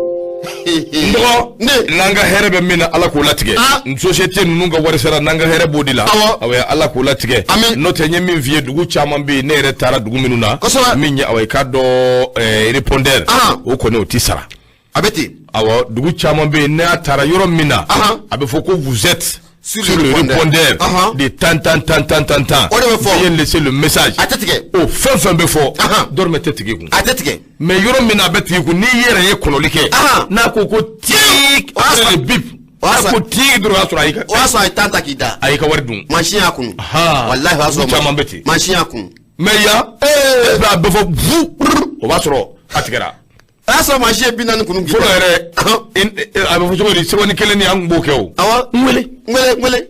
Speaker 1: N dɔgɔ, n'an ka hɛrɛ bɛ min na, Ala k'o latigɛ. Société ninnu ka wari sara, n'an ka hɛrɛ b'o de la. Awɔ, Ala k'o latigɛ. N'o tɛ, n ye min f'i ye, dugu caman bɛ yen, ne yɛrɛ taara dugu minnu na. Min ye, awa, i k'a dɔn, répondeur, o kɔni o ti sara.
Speaker 2: A bɛ ten.
Speaker 1: Awɔ, dugu caman bɛ yen, n'a taara yɔrɔ min na, a bɛ fɔ ko vous êtes sur le répondeur de tan tan tan tan tan tan.
Speaker 2: O de bɛ fɔ.
Speaker 1: Veuillez laisser le message.
Speaker 2: A tɛ tigɛ.
Speaker 1: O fɛn fɛn bɛ fɔ, dɔrɔmɛ tɛ tigɛ kun.
Speaker 2: A tɛ tigɛ.
Speaker 1: Mais yɔrɔ min na a bɛ tigɛ kun, n'i yɛrɛ ye kɔnɔli kɛ, n'a ko ko tii, après le bip, n'a ko tii dɔrɔn, o y'a sɔrɔ a y'i ka.
Speaker 2: O y'a sɔrɔ a ye tan ta k'i da.
Speaker 1: A y'i ka wari dun.
Speaker 2: Mansin y'a kun. Walahi, o y'a sɔrɔ.
Speaker 1: Caman bɛ ten.
Speaker 2: Mansin y'a kun.
Speaker 1: Mais yan, a bɛ fɔ vu, o b'a sɔrɔ a tigɛra.
Speaker 2: O y'a sɔrɔ mansin ye 40 kunu k'i
Speaker 1: da. Fɔlɔ yɛrɛ, a bɛ fɔ cogo di, seconde kelen ni an tun b'o kɛ o.
Speaker 2: Awɔ.
Speaker 1: N wele.
Speaker 2: N wele, n wele.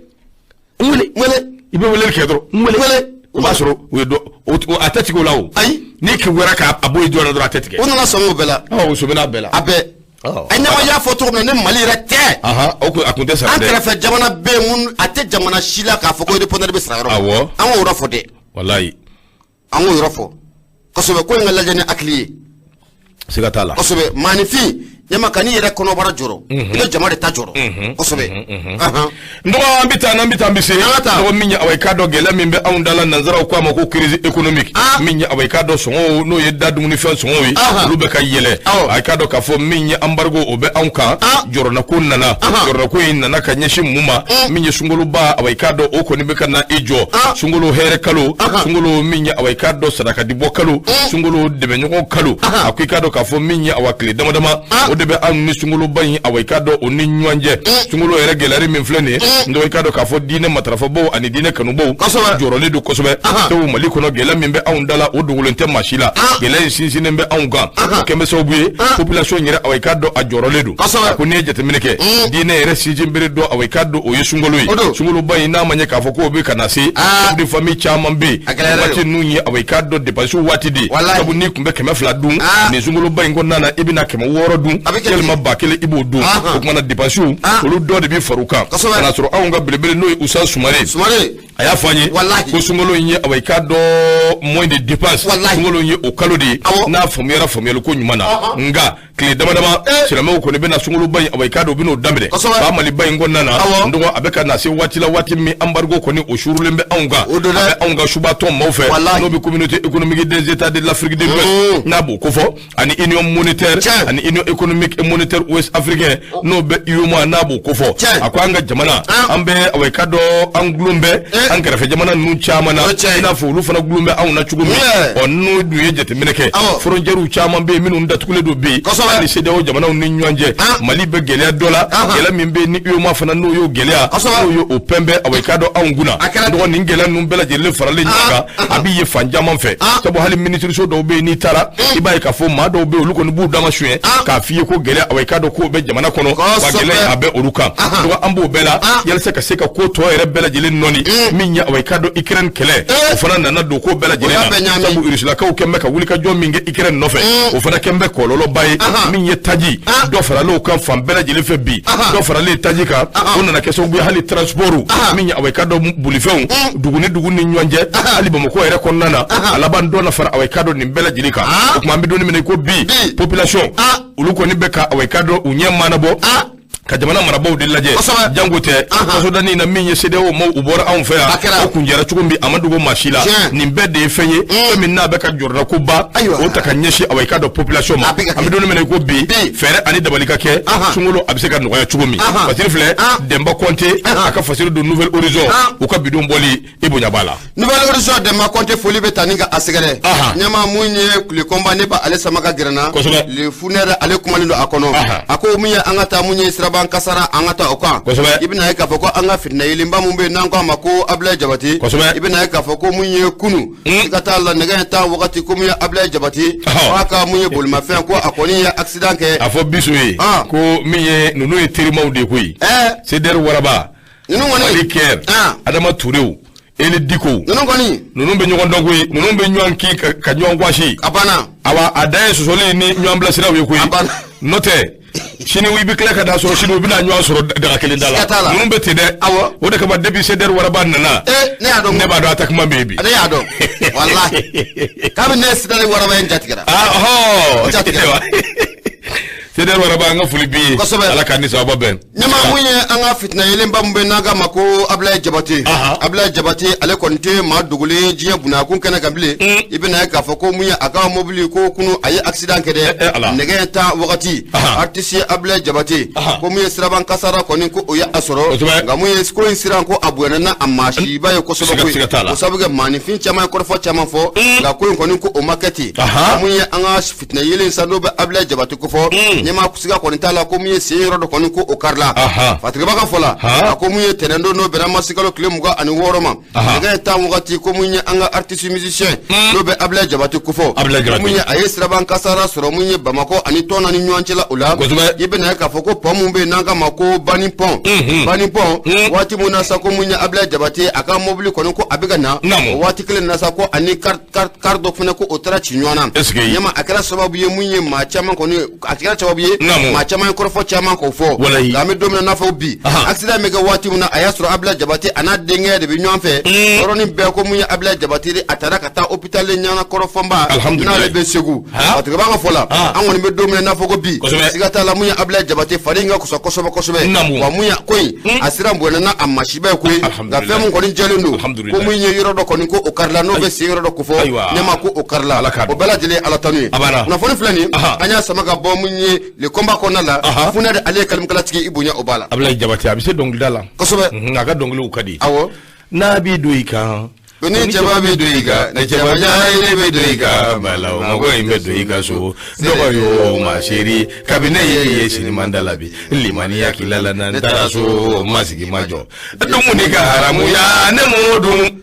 Speaker 1: N wele.
Speaker 2: N wele.
Speaker 1: I bɛ weleli kɛ dɔrɔn, n wele.
Speaker 2: N wele.
Speaker 1: O b'a sɔrɔ u ye dɔ, a tɛ tigɛ o la o.
Speaker 2: Ayi.
Speaker 1: N'i kewera k'a bɔ yen joona dɔrɔn, a tɛ tigɛ.
Speaker 2: O nana sɔn o bɛɛ la.
Speaker 1: Awɔ, o sɔmina bɛɛ la.
Speaker 2: A bɛɛ. A ɲama y'a fɔ cogo min na, ni Mali yɛrɛ tɛ.
Speaker 1: O kun, a kun tɛ sara dɛ.
Speaker 2: An kɛrɛfɛ jamana bɛ yen mun, a tɛ jamana si la k'a fɔ ko répondeur bɛ sara yɔrɔ.
Speaker 1: Awɔ.
Speaker 2: An k'o yɔrɔ fɔ dɛ.
Speaker 1: Walayi.
Speaker 2: An k'o yɔrɔ fɔ kosɛbɛ, ko in ka lajɛ ni hakili ye.
Speaker 1: Siga t'a la.
Speaker 2: Kosɛbɛ, maaninfin ɲama ka n'i yɛrɛ kɔnɔbara jɔrɔ, i bɛ jama de ta jɔrɔ kosɛbɛ.
Speaker 1: N dɔgɔ, an bɛ taa, n'an bɛ taa, an bɛ se.
Speaker 2: An ka taa.
Speaker 1: Dɔgɔ, min ye, awa, i k'a dɔn, gɛlɛya min bɛ anw da la, nanzaraw ko a ma ko crise économique. Min ye, awa, i k'a dɔn, sɔngɔw, n'o ye da dumunifɛn sɔngɔw ye, olu bɛ ka yɛlɛ. A k'a dɔn k'a fɔ min ye embargo, o bɛ anw kan. Jɔrɔnako nana, jɔrɔnako in nana ka ɲɛsin mun ma? Min ye sunkaloba, awa, i k'a dɔn, o kɔni bɛ ka na i jɔ. Sunkalo hɛrɛ kalo, sunkalo min ye, awa, i k'a dɔn, sarakadibɔ kalo, sunkalo dɛmɛɲɔgɔn kalo. A ko i k'a dɔn k'a fɔ min ye, awa, tile dama dama o de bɛ anw ni sunkaloba in, awa, i k'a dɔn, o ni ɲɔgɔn cɛ. Sunkalo yɛrɛ gɛlɛyali min filɛ nin ye, n dɔgɔ, i k'a dɔn k'a fɔ diinɛ matarafabaw ani diinɛ kanubaw jɔrɔlen don kosɛbɛ. Sabu Mali kɔnɔ, gɛlɛya min bɛ anw da la, o dogolen tɛ maa si la. Gɛlɛya in sinsinnen bɛ anw kan, o kɛn bɛ sababu ye population yɛrɛ, awa, i k'a dɔn, a jɔrɔlen don. A ko n'i ye jateminɛ kɛ, diinɛ yɛrɛ sinsin bere dɔ, awa, i k'a dɔn, o ye sunkalo ye. Sunkaloba in, n'a ma ɲɛ k'a fɔ k'o bɛ ka na se, chef de famille caman bɛ yen, waati ninnu ye, awa, i k'a dɔn, dépense waati de. Sabu n'i tun bɛ 200 dun nin sunkaloba in kɔnɔna na, i bɛna 600 dun, yalima 1000 i b'o dun. O kumana, dépense olu dɔ de bɛ far'u kan ka na sɔrɔ anw ka belebele, n'o ye Usa Sumare, a y'a fɔ an ye ko sunkalo in ye, awa, i k'a dɔn, mois de dépense, sunkalo in ye o kalo de ye, n'a faamuyara faamuyali ko ɲuman na. Nka tile dama dama, silamɛw kɔni bɛna sunkaloba in, awa, i k'a dɔn, u bɛn'o daminɛ ba Maliba in kɔnɔna na. N dɔgɔ, a bɛ ka na se waati la, waati min embargo kɔni o surulen bɛ anw kan, a bɛ anw ka subatɔn maaw fɛ, n'o bɛ Communauté économique des États de l'Afrique de l'Ouest, n'a b'o kofɔ, ani Union monétaire, ani Union économique et monétaire ouest africain, n'o bɛ UEMOA, n'a b'o kofɔ. A ko an ka jamana, an bɛ, awa, i k'a dɔn, an gulon bɛ an kɛrɛfɛ jamana ninnu caman na, i n'a fɔ olu fana gulon bɛ anw na cogo min. Ɔ, n'o dun ye jateminɛ kɛ, frontières caman bɛ yen minnu datugulen don bi hali CEDEAO jamanaw ni ɲɔgɔn cɛ. Mali bɛ gɛlɛya dɔ la, gɛlɛya min bɛ yen ni UEMOA fana, n'o y'o gɛlɛya, n'o ye o pɛnpɛn, awa, i k'a dɔn, anw kunna. Dɔgɔ, nin gɛlɛya ninnu bɛɛ lajɛlen faralen ɲɔgɔn kan, a b'i ye fan caman fɛ. Sabu hali minisiriso dɔw bɛ yen, n'i taara, i b'a ye k'a fɔ maa dɔw bɛ yen, olu kɔni b'u dama suɲɛ k'a f'i ye ko gɛlɛya, awa, i k'a dɔn, k'o bɛ jamana kɔnɔ, wa gɛlɛya a bɛ olu kan. Donc an b'o bɛɛ la yalisa ka se ka ko tɔ yɛrɛ bɛɛ lajɛlen nɔni. Min ye, awa, i k'a dɔn, Ukraine kɛlɛ, o fana nana don ko bɛɛ lajɛlen na. Sabu Rusilakaw kɛn bɛ ka wulikajɔ min kɛ Ukraine nɔfɛ, o fana kɛn bɛ kɔlɔlɔba ye. Min ye taji, dɔ faralen o kan fan bɛɛ lajɛlen fɛ bi. Dɔ faralen taji kan, o nana kɛ sababu ye hali transport, min ye, awa, i k'a dɔn, bolifɛnw dugu ni dugu ni ɲɔgɔn cɛ, hali Bamakɔ yɛrɛ kɔnɔna na, a laban dɔ na fara, awa, i k'a dɔn, nin bɛɛ lajɛlen kan. O tuma, an bɛ don min na i ko bi, population olu kɔni bɛ ka, awa, i k'a dɔn, u ɲɛ maanabɔ. Ka jamana marabaaw de lajɛ jango tɛ kasodanin na min ye CEDEAO maaw u bɔra anw fɛ yan o kun jɛra cogo min a ma dogo maa si la. Nin bɛɛ de ye fɛn ye fɛn min n'a bɛ ka jɔrɔdakoba o ta ka ɲɛsin awa i k'a dɔn population ma. An bɛ don min na i ko bi, fɛɛrɛ ani dabali ka kɛ sunkalo a bɛ se ka nɔgɔya cogo min. Fasiri filɛ, Denba Kɔnte a ka fasiri don Nouvel Horizon, u ka bidon bɔli i bonya b'a la.
Speaker 2: Nouvel Horizon, Denba Kɔnte, foli bɛ ta ni ka a sɛgɛrɛ. Ɲɛma mun ye Le Combat, ne ba ale sama ka gɛrɛ na. Le Funɛrɛ, ale kumalen don a kɔnɔ. A ko mun ye an ka taa mun ye siraban kasara, an ka taa o kan. I bɛna ye k'a fɔ ko an ka fitinɛ yelenba mun bɛ yen n'an ko a ma ko Abulaye Jabate, i bɛna ye k'a fɔ ko mun ye kunu, i ka taa la nɛgɛ ɲɛ 10 wagati, ko mun ye Abulaye Jabate k'a ka mun ye bolimafɛn, ko a kɔni ye accident kɛ.
Speaker 1: A fɔ biso ye ko min ye ninnu ye terimaw de ye koyi. CDR Waraba
Speaker 2: ninnu kɔni,
Speaker 1: Mali Kɛr, Adama Turew, Eli Diko
Speaker 2: ninnu kɔni,
Speaker 1: ninnu bɛ ɲɔgɔn dɔn koyi. Ninnu bɛ ɲɔgɔn kin ka ɲɔgɔn gosi.
Speaker 2: A banna.
Speaker 1: Awa, a dan ye sɔsɔli ni ɲɔgɔn bilasiraw ye koyi.
Speaker 2: A banna.
Speaker 1: N'o tɛ, sini i bɛ tila ka da sɔrɔ, sini u bɛna ɲɔgɔn sɔrɔ daga kelen da la. Ninnu bɛ ten dɛ. O de kama depuis CDR Waraba nana,
Speaker 2: ne y'a dɔn,
Speaker 1: ne b'a dɔn attaquement bɛ yen bi.
Speaker 2: Ne y'a dɔn walahi, kabini ne CDR Waraba in jatigɛra.
Speaker 1: Ah ɔhɔ,
Speaker 2: jatigɛra.
Speaker 1: CDR Waraba, an ka foli b'i ye. Ala k'an ni sababa bɛn.
Speaker 2: Ɲama mun ye an ka fitina yelenba mun bɛ n'an k'a ma ko Abulaye Jabate. Abulaye Jabate, ale kɔni tɛ maa dogolen diɲɛ bunakun kɛnɛ kan bilen. I bɛna ye k'a fɔ ko mun ye a ka mobili, ko kunu a ye accident kɛ dɛ, nɛgɛ ɲɛ 10 wagati. Artiste Abulaye Jabate, ko mun ye siraban kasara kɔni, ko o ye a sɔrɔ. Nka mun ye ko in siran, ko a bonyana n'a a maa siba ye kosɛbɛ koyi. O sababu kɛ maaninfin caman ye kɔrɔfɔ caman fɔ, nka ko in kɔni, ko o ma kɛ ten. Mun ye an ka fitinɛ yelen sa, n'o bɛ Abulaye Jabate ko fɔ, ɲɛma siga kɔni t'a la ko mun ye sen yɔrɔ dɔ kɔni, ko o karila. Fatigiba ka fɔ la, a ko mun ye tɛnɛn don, n'o bɛnna marisikalo tile 26 ma, nɛgɛ ɲɛ 10 wagati, ko mun ye an ka artiste musicien, n'o bɛ Abulaye Jabate ko fɔ, mun ye a ye siraban kasara sɔrɔ mun ye Bamakɔ ani Tɔnna ni ɲɔgɔn cɛla o la. I bɛna ye k'a fɔ ko pont mun bɛ yen n'an k'a ma ko Bani pont, Bani pont, waati mun na sa ko mun ye Abulaye Jabate a ka mobili kɔni, ko a bɛ ka na, o waati kelen na sa, ko ani car dɔ fana, ko o taara ci ɲɔgɔn na. Ɲɛma a kɛra sababu ye mun ye maa caman kɔni, a kɛra sababu ye maa caman ye kɔrɔfɔ caman k'o fɔ. Nka an bɛ don min na n'a fɔ bi, accident bɛ kɛ waati min na, a y'a sɔrɔ Abulaye Jabate a n'a denkɛ de bɛ ɲɔgɔn fɛ. Yɔrɔnin bɛɛ, ko mun ye Abulaye Jabate a taara ka taa hôpital ɲɛnakɔrɔ fɔnba, n'ale bɛ Segu. Fatigiba ka fɔ la, an kɔni bɛ don min na n'a fɔ ko bi, siga t'a la mun ye Abulaye Jabate fari in ka kusa kosɛbɛ kosɛbɛ. Wa mun ye ko in a sira bonyana n'a a masiba ye koyi. Nka fɛn min kɔni jɛlen don, ko mun ye yɔrɔ dɔ kɔni, ko o karila, n'o bɛ sen yɔrɔ dɔ ko fɔ, ɲɛma ko o karila. O bɛɛ lajɛlen ala tanu ye. Kunnafoni filɛ nin, an y'a sama ka bɔ mun ye Le Combat kɔnɔna la. Funɛ ale ye kalimikalatigi, i bonya o b'a la.
Speaker 1: Abulaye Jabate a bɛ se dɔnkilida la.
Speaker 2: Kosɛbɛ.
Speaker 1: A ka dɔnkiliw ka di.
Speaker 2: Awɔ.
Speaker 1: N'a b'i don i kan,
Speaker 2: ko ni cɛba bɛ don i kan, ni cɛba ɲaga bɛ don i kan,
Speaker 1: balaw mago in bɛ don i ka so dɔgɔ yo ma seri kabini ne ye sinimanda la bi limaniya k'i la la, n taara so ma sigi ma jɔ dumuni ka haramuya ne m'o dun.